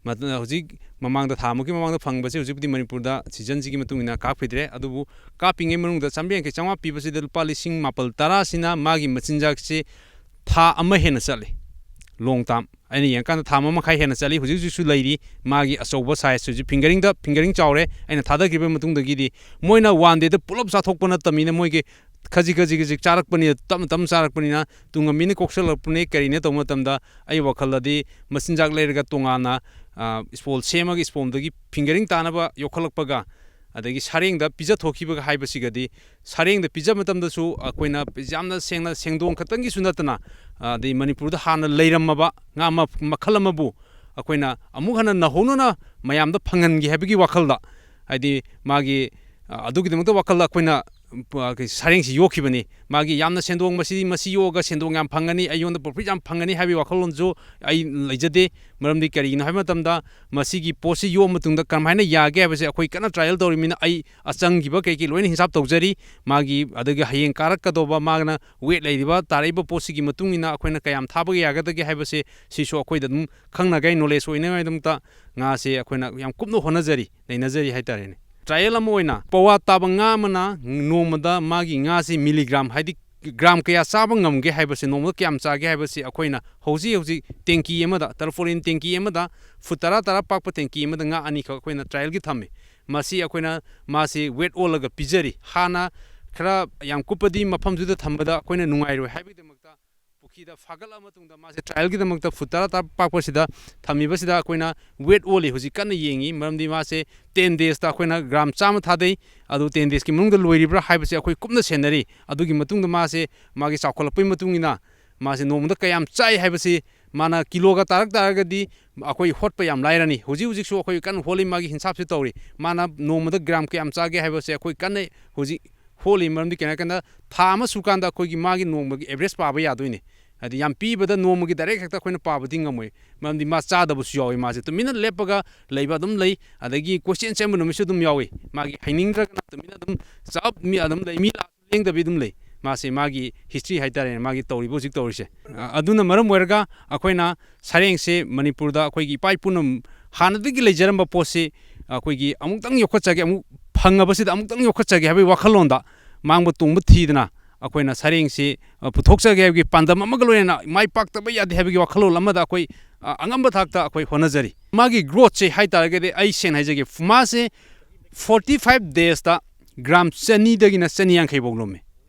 ꯃꯗꯨꯅ ꯍꯧꯖꯤꯛ ꯃꯃꯥꯡꯗ, ꯊꯥ ꯑꯃꯒꯤ ꯃꯃꯥꯡꯗ ꯐꯪꯕꯁꯦ ꯍꯧꯖꯤꯛꯄꯨꯗꯤ ꯃꯅꯤꯄꯨꯔꯗ seasonꯁꯤꯒꯤ ꯃꯇꯨꯡ ꯏꯟꯅ ꯀꯥꯞꯈꯤꯗ꯭ꯔꯦ, ꯑꯗꯨꯕꯨ ꯀꯥꯞꯄꯤꯉꯩ ꯃꯅꯨꯡꯗ ꯆꯥꯝꯃꯔꯤ ꯌꯥꯡꯈꯩ, ꯆꯥꯝꯃꯉꯥ ꯄꯤꯕꯁꯤꯗ ꯂꯨꯄꯥ ꯂꯤꯁꯤꯡ ꯃꯥꯄꯜ ꯇꯔꯥꯁꯤꯅ ꯃꯥꯒꯤ ꯃꯆꯤꯟꯖꯥꯛꯁꯦ ꯊꯥ ꯑꯃ ꯍꯦꯟꯅ ꯆꯠꯂꯤ, long term꯫ ꯑꯩꯅ ꯌꯦꯡꯉꯀꯥꯟꯗ ꯊꯥ ꯑꯃ ꯃꯈꯥꯏ ꯍꯦꯟꯅ ꯆꯠꯂꯤ꯫ ꯍꯧꯖꯤꯛ ꯍꯧꯖꯤꯛꯁꯨ ꯂꯩꯔꯤ꯫ ꯃꯥꯒꯤ ꯑꯆꯧꯕ size ꯍꯧꯖꯤꯛ fingering ꯗ, fingering ꯆꯥꯎꯔꯦ꯫ ꯑꯩꯅ ꯊꯥꯗꯈꯤꯕ ꯃꯇꯨꯡꯗꯒꯤꯗꯤ ꯃꯣꯏꯅ one dayꯗ ꯄꯨꯂꯞ ꯆꯥꯊꯣꯛꯄ ꯅꯠꯇꯕꯅꯤꯅ, ꯃꯣꯏꯒꯤ ꯈꯖꯤꯛ ꯈꯖꯤꯛ ꯈꯖꯤꯛ ꯆꯥꯔꯛꯄꯅꯤꯅ, ꯇꯞꯅ ꯇꯞꯅ ꯆꯥꯔꯛꯄꯅꯤꯅ, ꯇꯨꯡꯍꯟꯕꯤꯅ ꯀꯣꯛꯁꯜꯂꯛꯄꯅꯦ ꯀꯔꯤꯅꯦ ꯇꯧꯕ ꯃꯇꯝꯗ, ꯑꯩ ꯋꯥꯈꯜꯗꯗꯤ ꯃꯆꯤꯟꯖꯥꯛ ꯂꯩꯔꯒ ꯇꯣꯉꯥꯟꯅ, ꯑ, spool ꯁꯦꯝꯃꯒ spoolꯗꯒꯤ fingering ꯇꯥꯅꯕ ꯌꯣꯛꯈꯠꯂꯛꯄꯒ, ꯑꯗꯒꯤ ꯁꯥꯔꯦꯡꯗ ꯄꯤꯖꯊꯣꯛꯈꯤꯕꯒ ꯍꯥꯏꯕꯁꯤꯒꯗꯤ, ꯁꯥꯔꯦꯡꯗ ꯄꯤꯖ ꯃꯇꯝꯗꯁꯨ ꯑꯩꯈꯣꯏꯅ ꯌꯥꯝꯅ ꯁꯦꯡꯅ, ꯁꯦꯟꯗꯣꯡ ꯈꯛꯇꯪꯒꯤꯁꯨ ꯅꯠꯇꯅ, ꯑ, ꯑꯗꯩ ꯃꯅꯤꯄꯨꯔꯗ ꯍꯥꯟꯅ ꯂꯩꯔꯝꯃꯕ ꯉꯥ ꯃ-, ꯃꯈꯜ ꯑꯃꯕꯨ ꯑꯩꯈꯣꯏꯅ ꯑꯃꯨꯛ ꯍꯟꯅ ꯅꯧꯍꯧꯅꯅ ꯃꯌꯥꯝꯗ ꯐꯪꯍꯟꯒꯦ ꯍꯥꯏꯕꯒꯤ ꯋꯥꯈꯜꯗ, ꯍꯥꯏꯗꯤ ꯃꯥꯒꯤ, ꯑ, ꯑꯗꯨꯒꯤꯗꯃꯛꯇ ꯋꯥꯈꯜꯗ ꯑꯩꯈꯣꯏꯅ, ꯎꯝ, ꯄ-, ꯀꯩ, ꯁꯥꯔꯦꯡꯁꯤ ꯌꯣꯛꯈꯤꯕꯅꯤ꯫ ꯃꯥꯒꯤ ꯌꯥꯝꯅ ꯁꯦꯟꯗꯣꯡ, ꯃꯁꯤ, ꯃꯁꯤ ꯌꯣꯛꯑꯒ ꯁꯦꯟꯗꯣꯡ ꯌꯥꯝ ꯐꯪꯒꯅꯤ, ꯑꯩꯉꯣꯟꯗ profit ꯌꯥꯝ ꯐꯪꯒꯅꯤ ꯍꯥꯏꯕꯒꯤ ꯋꯥꯈꯜꯂꯣꯟꯁꯨ ꯑꯩ ꯂꯩꯖꯗꯦ꯫ ꯃꯔꯝꯗꯤ ꯀꯔꯤꯒꯤꯅꯣ ꯍꯥꯏꯕ ꯃꯇꯝꯗ, ꯃꯁꯤꯒꯤ ꯄꯣꯠꯁꯤ ꯌꯣꯛꯑ ꯃꯇꯨꯡꯗ ꯀꯔꯝꯍꯥꯏꯅ ꯌꯥꯒꯦ ꯍꯥꯏꯕꯁꯦ ꯑꯩꯈꯣꯏ ꯀꯟꯅ trial ꯇꯧꯔꯤꯃꯤꯅ, ꯑꯩ ꯑꯆꯪꯈꯤꯕ ꯀꯩ ꯀꯩ ꯂꯣꯏꯅ ꯍꯤꯁꯥꯞ ꯇꯧꯖꯔꯤ꯫ ꯃꯥꯒꯤ, ꯑꯗꯒꯤ ꯍꯌꯦꯡ ꯀꯥꯔꯛꯀꯗꯧꯕ, ꯃꯥꯅ weight ꯂꯩꯔꯤꯕ, ꯇꯥꯔꯛꯏꯕ ꯄꯣꯠꯁꯤꯒꯤ ꯃꯇꯨꯡ ꯏꯟꯅ ꯑꯩꯈꯣꯏꯅ ꯀꯌꯥꯝ ꯊꯥꯕ ꯌꯥꯒꯗꯒꯦ ꯍꯥꯏꯕꯁꯦ, ꯁꯤꯁꯨ ꯑꯩꯈꯣꯏꯗ ꯑꯗꯨꯝ ꯈꯪꯅꯉꯥꯏ, knowledge ꯑꯣꯏꯅꯉꯥꯏꯗꯃꯛꯇ ꯉꯥꯁꯦ ꯑꯩꯈꯣꯏꯅ ꯌꯥꯝ ꯀꯨꯞꯅ ꯍꯣꯠꯅꯖꯔꯤ, ꯅꯩꯅꯖꯔꯤ ꯍꯥꯏꯇꯥꯔꯦꯅꯦ꯫ Trial ꯑꯃ ꯑꯣꯏꯅ, ꯄꯋꯥ ꯇꯥꯕ ꯉꯥ ꯑꯃꯅ ꯅꯣꯡꯃꯗ ꯃꯥꯒꯤ ꯉꯥꯁꯤ milligram, ꯍꯥꯏꯗꯤ gram ꯀꯌꯥ ꯆꯥꯕ ꯉꯝꯒꯦ ꯍꯥꯏꯕꯁꯦ, ꯅꯣꯡꯃꯗ ꯀꯌꯥꯝ ꯆꯥꯒꯦ ꯍꯥꯏꯕꯁꯦ ꯑꯩꯈꯣꯏꯅ ꯍꯧꯖꯤꯛ ꯍꯧꯖꯤꯛ tank ꯑꯃꯗ, tarpaulin tank ꯑꯃꯗ, foot ꯇꯔꯥ ꯇꯔꯥ ꯄꯥꯛꯄ tank ꯑꯃꯗ ꯉꯥ ꯑꯅꯤꯈꯛ ꯑꯩꯈꯣꯏꯅ trialꯒꯤ ꯊꯝꯃꯤ꯫ ꯃꯁꯤ ꯑꯩꯈꯣꯏꯅ ꯃꯥꯁꯤ weight ꯑꯣꯜꯂꯒ ꯄꯤꯖꯔꯤ꯫ ꯍꯥꯟꯅ ꯈꯔ ꯌꯥꯝ ꯀꯨꯞꯄꯗꯤ ꯃꯐꯝꯗꯨꯗ ꯊꯝꯕꯗ ꯑꯩꯈꯣꯏꯅ ꯅꯨꯡꯉꯥꯏꯔꯣꯏ ꯍꯥꯏꯕꯒꯤꯗꯃꯛꯇ, ꯄꯨꯈ꯭ꯔꯤꯗ ꯐꯥꯒꯠꯂꯕ ꯃꯇꯨꯡꯗ ꯃꯥꯁꯦ trialꯒꯤꯗꯃꯛꯇ foot ꯇꯔꯥ ꯇꯔꯥ ꯄꯥꯛꯄꯁꯤꯗ ꯊꯝꯃꯤꯕꯁꯤꯗ ꯑꯩꯈꯣꯏꯅ weight ꯑꯣꯜꯂꯤ꯫ ꯍꯧꯖꯤꯛ ꯀꯟꯅ ꯌꯦꯡꯉꯤ, ꯃꯔꯝꯗꯤ ꯃꯥꯁꯦ ten daysꯇ ꯑꯩꯈꯣꯏꯅ gram ꯆꯥꯝꯃ ꯊꯥꯗꯩ꯫ ꯑꯗꯨ ten daysꯀꯤ ꯃꯅꯨꯡꯗ ꯂꯣꯏꯔꯤꯕ꯭ꯔꯥ ꯍꯥꯏꯕꯁꯦ ꯑꯩꯈꯣꯏ ꯀꯨꯞꯅ ꯁꯦꯟꯅꯔꯤ꯫ ꯑꯗꯨꯒꯤ ꯃꯇꯨꯡꯗ ꯃꯥꯁꯦ, ꯃꯥꯒꯤ ꯆꯥꯎꯈꯠꯂꯛꯄꯒꯤ ꯃꯇꯨꯡ ꯏꯟꯅ ꯃꯥꯁꯦ ꯅꯣꯡꯃꯗ ꯀꯌꯥꯝ ꯆꯥꯏ ꯍꯥꯏꯕꯁꯤ, ꯃꯥꯅ ꯀꯤꯂꯣꯒ ꯇꯥꯔꯛ ꯇꯥꯔꯒꯗꯤ ꯑꯩꯈꯣꯏ ꯍꯣꯠꯄ ꯌꯥꯝ ꯂꯥꯏꯔꯅꯤ꯫ ꯍꯧꯖꯤꯛ ꯍꯧꯖꯤꯛꯁꯨ ꯑꯩꯈꯣꯏ ꯀꯟꯅ ꯍꯣꯠꯂꯤ, ꯃꯥꯒꯤ ꯍꯤꯟꯁꯥꯞꯁꯦ ꯇꯧꯔꯤ꯫ ꯃꯥꯅ ꯅꯣꯡꯃꯗ gram ꯀꯌꯥꯝ ꯆꯥꯒꯦ ꯍꯥꯏꯕꯁꯦ ꯑꯩꯈꯣꯏ ꯀꯟꯅ ꯍꯧꯖꯤꯛ ꯍꯣꯠꯂꯤ꯫ ꯃꯔꯝꯗꯤ ꯀꯩꯅꯣ ꯍꯥꯏꯔꯀꯥꯟꯗ ꯊꯥ ꯑꯃ ꯁꯨꯀꯥꯟꯗ ꯑꯩꯈꯣꯏꯒꯤ ꯃꯥꯒꯤ ꯅꯣꯡꯃꯒꯤ average ꯄꯥꯕ ꯌꯥꯗꯣꯏꯅꯦ꯫ ꯍꯥꯏꯗꯤ ꯌꯥꯝ ꯄꯤꯕꯗ ꯅꯣꯡꯃꯒꯤ direct ꯍꯦꯛꯇ ꯑꯩꯈꯣꯏꯅ ꯄꯥꯕꯗꯤ ꯉꯝꯃꯣꯏ꯫ ꯃꯔꯝꯗꯤ ꯃꯥ ꯆꯥꯗꯕꯁꯨ ꯌꯥꯎꯋꯤ꯫ ꯃꯥꯁꯦ ꯇꯨꯃꯤꯟꯅ ꯂꯦꯞꯄꯒ ꯂꯩꯕ ꯑꯗꯨꯝ ꯂꯩ꯫ ꯑꯗꯒꯤ ꯀꯣꯏꯆꯦꯟ ꯆꯦꯟꯕ ꯅꯨꯃꯤꯠꯁꯨ ꯑꯗꯨꯝ ꯌꯥꯎꯋꯤ꯫ ꯃꯥꯒꯤ ꯍꯩꯅꯤꯡꯗ꯭ꯔꯒꯅ ꯇꯨꯃꯤꯟꯅ ꯑꯗꯨꯝ ꯆꯞ ꯃꯤ ꯑꯗꯨꯝ ꯂꯩ꯫ ꯃꯤ ꯂꯥꯛꯑꯁꯨ ꯂꯦꯡꯗꯕꯤ ꯑꯗꯨꯝ ꯂꯩ꯫ ꯃꯥꯁꯦ ꯃꯥꯒꯤ history ꯍꯥꯏꯇꯥꯔꯦꯅꯦ, ꯃꯥꯒꯤ ꯇꯧꯔꯤꯕ ꯍꯧꯖꯤꯛ ꯇꯧꯔꯤꯁꯦ꯫ ꯑ, ꯑꯗꯨꯅ ꯃꯔꯝ ꯑꯣꯏꯔꯒ ꯑꯩꯈꯣꯏꯅ ꯁꯔꯦꯡꯁꯦ ꯃꯅꯤꯄꯨꯔꯗ ꯑꯩꯈꯣꯏꯒꯤ ꯏꯄꯥ ꯏꯄꯨꯅ ꯍꯥꯟꯅꯗꯒꯤ ꯂꯩꯖꯔꯝꯕ ꯄꯣꯠꯁꯤ ꯑꯩꯈꯣꯏꯒꯤ ꯑꯃꯨꯛꯇꯪ ꯌꯣꯛꯈꯠꯆꯒꯦ, ꯑꯃꯨꯛ ꯐꯪꯉꯕꯁꯤꯗ ꯑꯃꯨꯛꯇꯪ ꯌꯣꯛꯈꯠꯆꯒꯦ ꯍꯥꯏꯕꯒꯤ ꯋꯥꯈꯜꯂꯣꯟꯗ ꯃꯥꯡꯕ ꯇꯣꯡꯕ ꯊꯤꯗꯅ ꯑꯩꯈꯣꯏꯅ ꯁꯔꯦꯡꯁꯤ, ꯑ, ꯄꯨꯊꯣꯛꯆꯒꯦ ꯍꯥꯏꯕꯒꯤ ꯄꯥꯟꯗꯝ ꯑꯃꯒ ꯂꯣꯏꯅꯅ ꯃꯥꯏ ꯄꯥꯛꯇꯕ ꯌꯥꯗꯦ ꯍꯥꯏꯕꯒꯤ ꯋꯥꯈꯜꯂꯣꯟ ꯑꯃꯗ ꯑꯩꯈꯣꯏ, ꯑ, ꯑꯉꯝꯕ ꯊꯥꯛꯇ ꯑꯩꯈꯣꯏ ꯍꯣꯠꯅꯖꯔꯤ꯫ ꯃꯥꯒꯤ growthꯁꯦ ꯍꯥꯏ ꯇꯥꯔꯒꯗꯤ ꯑꯩ ꯁꯦꯡꯅ ꯍꯥꯏꯖꯒꯦ, ꯃꯥꯁꯦ forty five daysꯇ gram ꯆꯅꯤꯗꯒꯤꯅ ꯆꯅꯤ ꯌꯥꯡꯈꯩ ꯐꯥꯎ ꯂꯨꯝꯃꯤ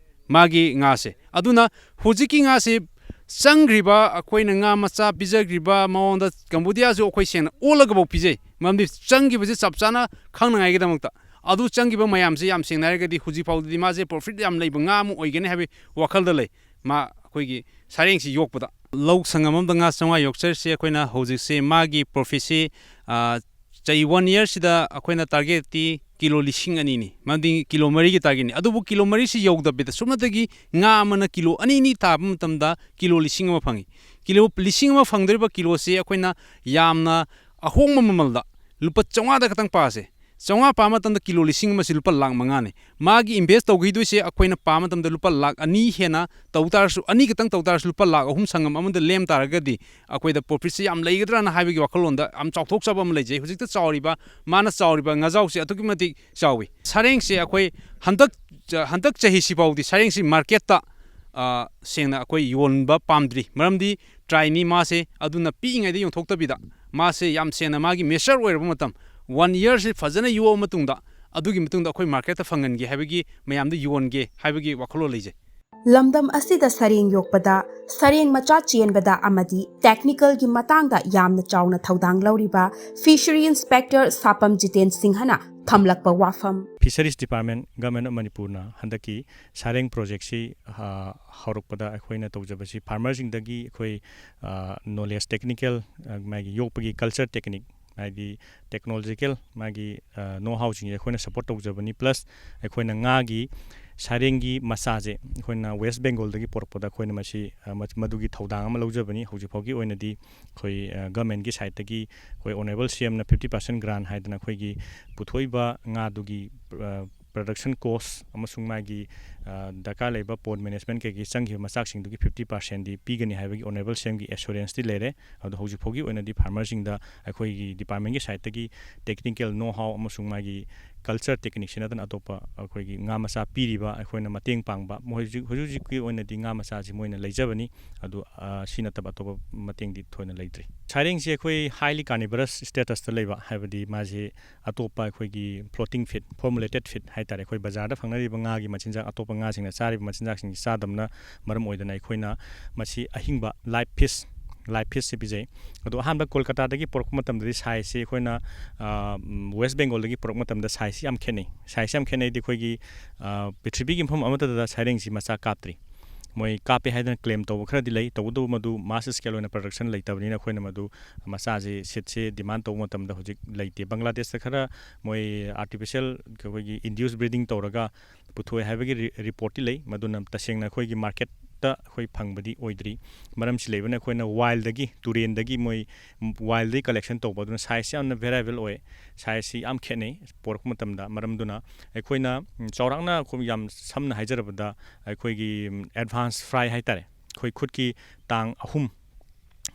ꯃꯥꯒꯤ ꯉꯥꯁꯦ꯫ ꯑꯗꯨꯅ ꯍꯧꯖꯤꯛꯀꯤ ꯉꯥꯁꯦ ꯆꯪꯈ꯭ꯔꯤꯕ, ꯑꯩꯈꯣꯏꯅ ꯉꯥ ꯃꯆꯥ ꯄꯤꯖꯈ꯭ꯔꯤꯕ ꯃꯉꯣꯟꯗ ꯀꯝꯕꯣꯗꯤꯌꯥꯁꯨ ꯑꯩꯈꯣꯏ ꯁꯦꯡꯅ ꯑꯣꯜꯂꯒꯐꯥꯎ ꯄꯤꯖꯩ꯫ ꯃꯔꯝꯗꯤ ꯆꯪꯈꯤꯕꯁꯦ ꯆꯞ ꯆꯥꯅ ꯈꯪꯅꯉꯥꯏꯒꯤꯗꯃꯛꯇ꯫ ꯑꯗꯨ ꯆꯪꯈꯤꯕ ꯃꯌꯥꯝꯁꯦ ꯌꯥꯝ ꯁꯦꯡꯅ ꯍꯥꯏꯔꯒꯗꯤ ꯍꯧꯖꯤꯛ ꯐꯥꯎꯗꯗꯤ ꯃꯥꯁꯦ profit ꯌꯥꯝ ꯂꯩꯕ ꯉꯥ ꯑꯃ ꯑꯣꯏꯒꯅꯤ ꯍꯥꯏꯕꯒꯤ ꯋꯥꯈꯜꯗ ꯂꯩ꯫ ꯃꯥ ꯑꯩꯈꯣꯏꯒꯤ ꯁꯔꯦꯡꯁꯤ ꯌꯣꯛꯄꯗ꯫ ꯂꯧ ꯁꯪꯒꯝ ꯑꯃꯗ ꯉꯥ ꯆꯥꯝꯃꯉꯥ ꯌꯣꯛꯆꯔꯤꯁꯦ ꯑꯩꯈꯣꯏꯅ ꯍꯧꯖꯤꯛꯁꯦ ꯃꯥꯒꯤ profitꯁꯤ, ꯑ, ꯆꯍꯤ one yearꯁꯤꯗ ꯑꯩꯈꯣꯏꯅ targetꯇꯤ ꯀꯤꯂꯣ ꯂꯤꯁꯤꯡ ꯑꯅꯤꯅꯤ, ꯃꯔꯝꯗꯤ ꯀꯤꯂꯣ ꯃꯔꯤꯒꯤ targetꯅꯤ꯫ ꯑꯗꯨꯕꯨ ꯀꯤꯂꯣ ꯃꯔꯤꯁꯤ ꯌꯧꯗꯕꯤꯗ ꯁꯨꯞꯅꯇꯒꯤ ꯉꯥ ꯑꯃꯅ ꯀꯤꯂꯣ ꯑꯅꯤ ꯑꯅꯤ ꯇꯥꯕ ꯃꯇꯝꯗ ꯀꯤꯂꯣ ꯂꯤꯁꯤꯡ ꯑꯃ ꯐꯪꯉꯤ꯫ ꯀꯤꯂꯣ ꯂꯤꯁꯤꯡ ꯑꯃ ꯐꯪꯗꯣꯔꯤꯕ ꯀꯤꯂꯣꯁꯤ ꯑꯩꯈꯣꯏꯅ ꯌꯥꯝꯅ ꯑꯍꯣꯡꯕ ꯃꯃꯜꯗ ꯂꯨꯄꯥ ꯆꯥꯝꯃꯉꯥꯗ ꯈꯛꯇꯪ ꯄꯥꯁꯦ꯫ ꯆꯥꯝꯃꯉꯥ ꯄꯥꯕ ꯃꯇꯝꯗ ꯀꯤꯂꯣ ꯂꯤꯁꯤꯡ ꯑꯃꯁꯤ ꯂꯨꯄꯥ ꯂꯥꯈ ꯃꯉꯥꯅꯤ꯫ ꯃꯥꯒꯤ invest ꯇꯧꯈꯤꯗꯣꯏꯁꯦ ꯑꯩꯈꯣꯏꯅ ꯄꯥꯕ ꯃꯇꯝꯗ ꯂꯨꯄꯥ ꯂꯥꯈ ꯑꯅꯤ ꯍꯦꯟꯅ ꯇꯧ ꯇꯥꯔꯁꯨ, ꯑꯅꯤ ꯈꯛꯇꯪ ꯇꯧ ꯇꯥꯔꯁꯨ, ꯂꯨꯄꯥ ꯂꯥꯈ ꯑꯍꯨꯝ ꯁꯪꯒꯝ ꯑꯃꯗ ꯂꯦꯝ ꯇꯥꯔꯒꯗꯤ ꯑꯩꯈꯣꯏꯗ profitꯁꯦ ꯌꯥꯝ ꯂꯩꯒꯗ꯭ꯔꯥꯅ ꯍꯥꯏꯕꯒꯤ ꯋꯥꯈꯜꯂꯣꯟꯗ ꯌꯥꯝ ꯆꯥꯎꯊꯣꯛꯆꯕ ꯑꯃ ꯂꯩꯖꯩ꯫ ꯍꯧꯖꯤꯛꯇ ꯆꯥꯎꯔꯤꯕ, ꯃꯥꯅ ꯆꯥꯎꯔꯤꯕ ꯉꯥꯖꯥꯎꯁꯦ ꯑꯗꯨꯛꯀꯤ ꯃꯇꯤꯛ ꯆꯥꯎꯋꯤ꯫ ꯁꯔꯦꯡꯁꯦ ꯑꯩꯈꯣꯏ ꯍꯟꯗꯛ, ꯍꯟꯗꯛ ꯆꯍꯤꯁꯤ ꯐꯥꯎꯗꯤ ꯁꯔꯦꯡꯁꯤ marketꯇ, ꯑ, ꯁꯦꯡꯅ ꯑꯩꯈꯣꯏ ꯌꯣꯟꯕ ꯄꯥꯝꯗ꯭ꯔꯤ꯫ ꯃꯔꯝꯗꯤ tryꯅꯤ ꯃꯥꯁꯦ, ꯑꯗꯨꯅ ꯄꯤꯛꯏꯉꯩꯗ ꯌꯣꯟꯊꯣꯛꯇꯕꯤꯗ ꯃꯥꯁꯦ ꯌꯥꯝ ꯁꯦꯡꯅ ꯃꯥꯒꯤ mature ꯑꯣꯏꯔꯕ ꯃꯇꯝ, one yearꯁꯤ ꯐꯖꯅ ꯌꯣꯛꯑ ꯃꯇꯨꯡꯗ, ꯑꯗꯨꯒꯤ ꯃꯇꯨꯡꯗ ꯑꯩꯈꯣꯏ marketꯇ ꯐꯪꯍꯟꯒꯦ ꯍꯥꯏꯕꯒꯤ ꯃꯌꯥꯝꯗ ꯌꯣꯟꯒꯦ ꯍꯥꯏꯕꯒꯤ ꯋꯥꯈꯜꯂꯣꯟ ꯂꯩꯖꯩ꯫ ꯂꯝꯗꯝ ꯑꯁꯤꯗ ꯁꯔꯦꯡ ꯌꯣꯛꯄꯗ, ꯁꯔꯦꯡ ꯃꯆꯥ ꯆꯦꯟꯕꯗ ꯑꯃꯗꯤ technicalꯒꯤ ꯃꯇꯥꯡꯗ ꯌꯥꯝꯅ ꯆꯥꯎꯅ ꯊꯧꯗꯥꯡ ꯂꯧꯔꯤꯕ Fishery Inspector ꯁꯥꯄꯝ ꯖꯤꯇꯦꯟ ꯁꯤꯡꯍꯅ ꯊꯝꯂꯛꯄ ꯋꯥꯐꯝ꯫ Fisheries Department, Government of ꯃꯅꯤꯄꯨꯔꯅ ꯍꯟꯗꯛꯀꯤ ꯁꯔꯦꯡ projectꯁꯤ, ꯑ, ꯍꯧꯔꯛꯄꯗ ꯑꯩꯈꯣꯏꯅ ꯇꯧꯖꯕꯁꯤ farmerꯁꯤꯡꯗꯒꯤ ꯑꯩꯈꯣꯏ, ꯑ, knowledge, technical, ꯑ, ꯃꯥꯒꯤ ꯌꯣꯛꯄꯒꯤ culture technique, ꯍꯥꯏꯗꯤ technological ꯃꯥꯒꯤ, ꯑ, know howꯁꯤꯡꯁꯦ ꯑꯩꯈꯣꯏꯅ support ꯇꯧꯖꯕꯅꯤ꯫ Plus ꯑꯩꯈꯣꯏꯅ ꯉꯥꯒꯤ ꯁꯩꯔꯦꯡꯒꯤ ꯃꯆꯥꯁꯦ ꯑꯩꯈꯣꯏꯅ ꯋꯦꯁ ꯕꯦꯡꯒꯣꯜꯗꯒꯤ ꯄꯨꯔꯛꯄꯗ ꯑꯩꯈꯣꯏꯅ ꯃꯁꯤ, ꯑ, ꯃ-, ꯃꯗꯨꯒꯤ ꯊꯧꯗꯥꯡ ꯑꯃ ꯂꯧꯖꯕꯅꯤ꯫ ꯍꯧꯖꯤꯛ ꯐꯥꯎꯒꯤ ꯑꯣꯏꯅꯗꯤ ꯑꯩꯈꯣꯏ, ꯑ, ꯒꯃꯦꯟꯒꯤ ꯁꯥꯏꯠꯇꯒꯤ ꯑꯩꯈꯣꯏ ꯑꯣꯅꯔꯦꯕꯜ ꯁꯤ ꯑꯦꯝꯅ ꯐꯤꯐꯇꯤ ꯄꯥꯔꯁꯦꯟ ꯒ꯭ꯔꯥꯟ ꯍꯥꯏꯗꯅ ꯑꯩꯈꯣꯏꯒꯤ ꯄꯨꯊꯣꯛꯏꯕ ꯉꯥꯗꯨꯒꯤ, ꯑ, ꯄ꯭ꯔꯗꯛꯁꯟ ꯀꯣꯁ ꯑꯃꯁꯨꯡ ꯃꯥꯒꯤ, ꯑ, ꯗꯔꯀꯥꯔ ꯂꯩꯕ ꯄꯣꯟ ꯃꯦꯅꯦꯖꯃꯦꯟ ꯀꯩꯀꯩ ꯆꯪꯈꯤꯕ ꯃꯆꯥꯛꯁꯤꯡꯗꯨꯒꯤ ꯐꯤꯐꯇꯤ ꯄꯥꯔꯁꯦꯟꯗꯤ ꯄꯤꯒꯅꯤ ꯍꯥꯏꯕꯒꯤ ꯑꯣꯅꯔꯦꯕꯜ ꯁꯤ ꯑꯦꯝꯒꯤ ꯑꯦꯁꯨꯔꯦꯟꯁꯇꯤ ꯂꯩꯔꯦ꯫ ꯑꯗꯣ ꯍꯧꯖꯤꯛ ꯐꯥꯎꯒꯤ ꯑꯣꯏꯅꯗꯤ ꯐꯥꯔꯃꯔꯁꯤꯡꯗ ꯑꯩꯈꯣꯏꯒꯤ ꯗꯤꯄꯥꯔꯠꯃꯦꯟꯒꯤ ꯁꯥꯏꯠꯇꯒꯤ ꯇꯦꯛꯅꯤꯀꯦꯜ ꯅꯣ ꯍꯥꯎ ꯑꯃꯁꯨꯡ ꯃꯥꯒꯤ ꯀꯜꯆꯔ ꯇꯦꯛꯅꯤꯛꯁꯤ ꯅꯠꯇꯅ ꯑꯇꯣꯞꯄ ꯑꯩꯈꯣꯏꯒꯤ ꯉꯥ ꯃꯆꯥ ꯄꯤꯔꯤꯕ ꯑꯩꯈꯣꯏꯅ ꯃꯇꯦꯡ ꯄꯥꯡꯕ, ꯃꯣꯏ ꯍꯧꯖꯤꯛ, ꯍꯧꯖꯤꯛ ꯍꯧꯖꯤꯛꯀꯤ ꯑꯣꯏꯅꯗꯤ ꯉꯥ ꯃꯆꯥꯁꯤ ꯃꯣꯏꯅ ꯂꯩꯖꯕꯅꯤ꯫ ꯑꯗꯨ, ꯑ, ꯁꯤ ꯅꯠꯇꯕ ꯑꯇꯣꯞꯄ ꯃꯇꯦꯡꯗꯤ ꯊꯣꯏꯅ ꯂꯩꯇ꯭ꯔꯤ꯫ ꯁꯩꯔꯦꯡꯁꯤ ꯑꯩꯈꯣꯏ highly carnivorous statusꯇ ꯂꯩꯕ, ꯍꯥꯏꯕꯗꯤ ꯃꯥꯁꯤ ꯑꯇꯣꯞꯄ ꯑꯩꯈꯣꯏꯒꯤ floating feed, formulated feed ꯍꯥꯏꯇꯥꯔꯦ, ꯑꯩꯈꯣꯏ ꯕꯖꯥꯔꯗ ꯐꯪꯅꯔꯤꯕ ꯉꯥꯒꯤ ꯃꯆꯤꯟꯖꯥꯛ, ꯑꯇꯣꯞꯄ ꯉꯥꯁꯤꯡꯅ ꯆꯥꯔꯤꯕ ꯃꯆꯤꯟꯖꯥꯛꯁꯤꯡꯁꯤ ꯆꯥꯗꯕꯅ ꯃꯔꯝ ꯑꯣꯏꯗꯅ ꯑꯩꯈꯣꯏꯅ ꯃꯁꯤ ꯑꯍꯤꯡꯕ live fish, live fishꯁꯤ ꯄꯤꯖꯩ꯫ ꯑꯗꯣ ꯑꯍꯥꯟꯕ ꯀꯣꯜꯀꯇꯥꯗꯒꯤ ꯄꯨꯔꯛꯄ ꯃꯇꯝꯗꯗꯤ ꯁꯥꯏꯖꯁꯤ ꯑꯩꯈꯣꯏꯅ, ꯑ, ꯎꯝ, ꯋꯦꯁ ꯕꯦꯡꯒꯣꯜꯗꯒꯤ ꯄꯨꯔꯛꯄ ꯃꯇꯝꯗ ꯁꯥꯏꯖꯁꯤ ꯌꯥꯝ ꯈꯦꯠꯅꯩ꯫ ꯁꯥꯏꯖꯁꯤ ꯌꯥꯝ ꯈꯦꯠꯅꯩꯗꯤ ꯑꯩꯈꯣꯏꯒꯤ, ꯑ, ꯄ꯭ꯔꯤꯊꯤꯕꯤꯒꯤ ꯃꯐꯝ ꯑꯃꯠꯇꯗ ꯁꯩꯔꯦꯡꯁꯤ ꯃꯆꯥ ꯀꯥꯞꯇ꯭ꯔꯤ꯫ ꯃꯣꯏ ꯀꯥꯞꯄꯦ ꯍꯥꯏꯗꯅ ꯀ꯭ꯂꯦꯝ ꯇꯧꯕ ꯈꯔꯗꯤ ꯂꯩ, ꯇꯧꯕꯇꯕꯨ ꯃꯗꯨ ꯃꯥꯁ ꯁ꯭ꯀꯦꯜ ꯑꯣꯏꯅ ꯄ꯭ꯔꯗꯛꯁꯟ ꯂꯩꯇꯕꯅꯤꯅ ꯑꯩꯈꯣꯏꯅ ꯃꯗꯨ ꯃꯆꯥꯁꯤ, ꯁꯤꯠꯁꯤ ꯗꯤꯃꯥꯟ ꯇꯧꯕ ꯃꯇꯝꯗ ꯍꯧꯖꯤꯛ ꯂꯩꯇꯦ꯫ ꯕꯪꯒ꯭ꯂꯥꯗꯦꯁꯇ ꯈꯔ ꯃꯣꯏ ꯑꯥꯔꯇꯤꯐꯤꯁꯤꯌꯦꯜ ꯑꯩꯈꯣꯏꯒꯤ ꯏꯟꯗ꯭ꯌꯨꯁ ꯕ꯭ꯔꯤꯗꯤꯡ ꯇꯧꯔꯒ ꯄꯨꯊꯣꯛꯑꯦ ꯍꯥꯏꯕꯒꯤ ꯔꯤ-, ꯔꯤꯄꯣꯔꯠꯇꯤ ꯂꯩ꯫ ꯃꯗꯨꯅ ꯇꯁꯦꯡꯅ ꯑꯩꯈꯣꯏꯒꯤ ꯃꯥꯔꯀꯦꯠꯇ ꯑꯩꯈꯣꯏ ꯐꯪꯕꯗꯤ ꯑꯣꯏꯗ꯭ꯔꯤ꯫ ꯃꯔꯝꯁꯤ ꯂꯩꯕꯅ ꯑꯩꯈꯣꯏꯅ ꯋꯥꯏꯜꯗꯒꯤ, ꯇꯨꯔꯦꯟꯗꯒꯤ ꯃꯣꯏ ꯋꯥꯏꯜꯗꯒꯤ ꯀꯂꯦꯛꯁꯟ ꯇꯧꯕ, ꯑꯗꯨꯅ ꯁꯥꯏꯖꯁꯤ ꯌꯥꯝꯅ ꯚꯦꯔꯥꯏꯕꯜ ꯑꯣꯏ꯫ ꯁꯥꯏꯖꯁꯤ ꯌꯥꯝ ꯈꯦꯠꯅꯩ ꯄꯣꯔꯛꯄ ꯃꯇꯝꯗ꯫ ꯃꯔꯝꯗꯨꯅ ꯑꯩꯈꯣꯏꯅ, ꯎꯝ, ꯆꯥꯎꯔꯥꯛꯅ ꯑꯩꯈꯣꯏ ꯌꯥꯝ ꯁꯝꯅ ꯍꯥꯏꯖꯔꯕꯗ ꯑꯩꯈꯣꯏꯒꯤ, ꯎꯝ, ꯑꯦꯗꯚꯥꯟꯁ ꯐ꯭ꯔꯥꯏ ꯍꯥꯏꯇꯥꯔꯦ, ꯑꯩꯈꯣꯏ ꯈꯨꯠꯀꯤ ꯇꯥꯡ ꯑꯍꯨꯝ,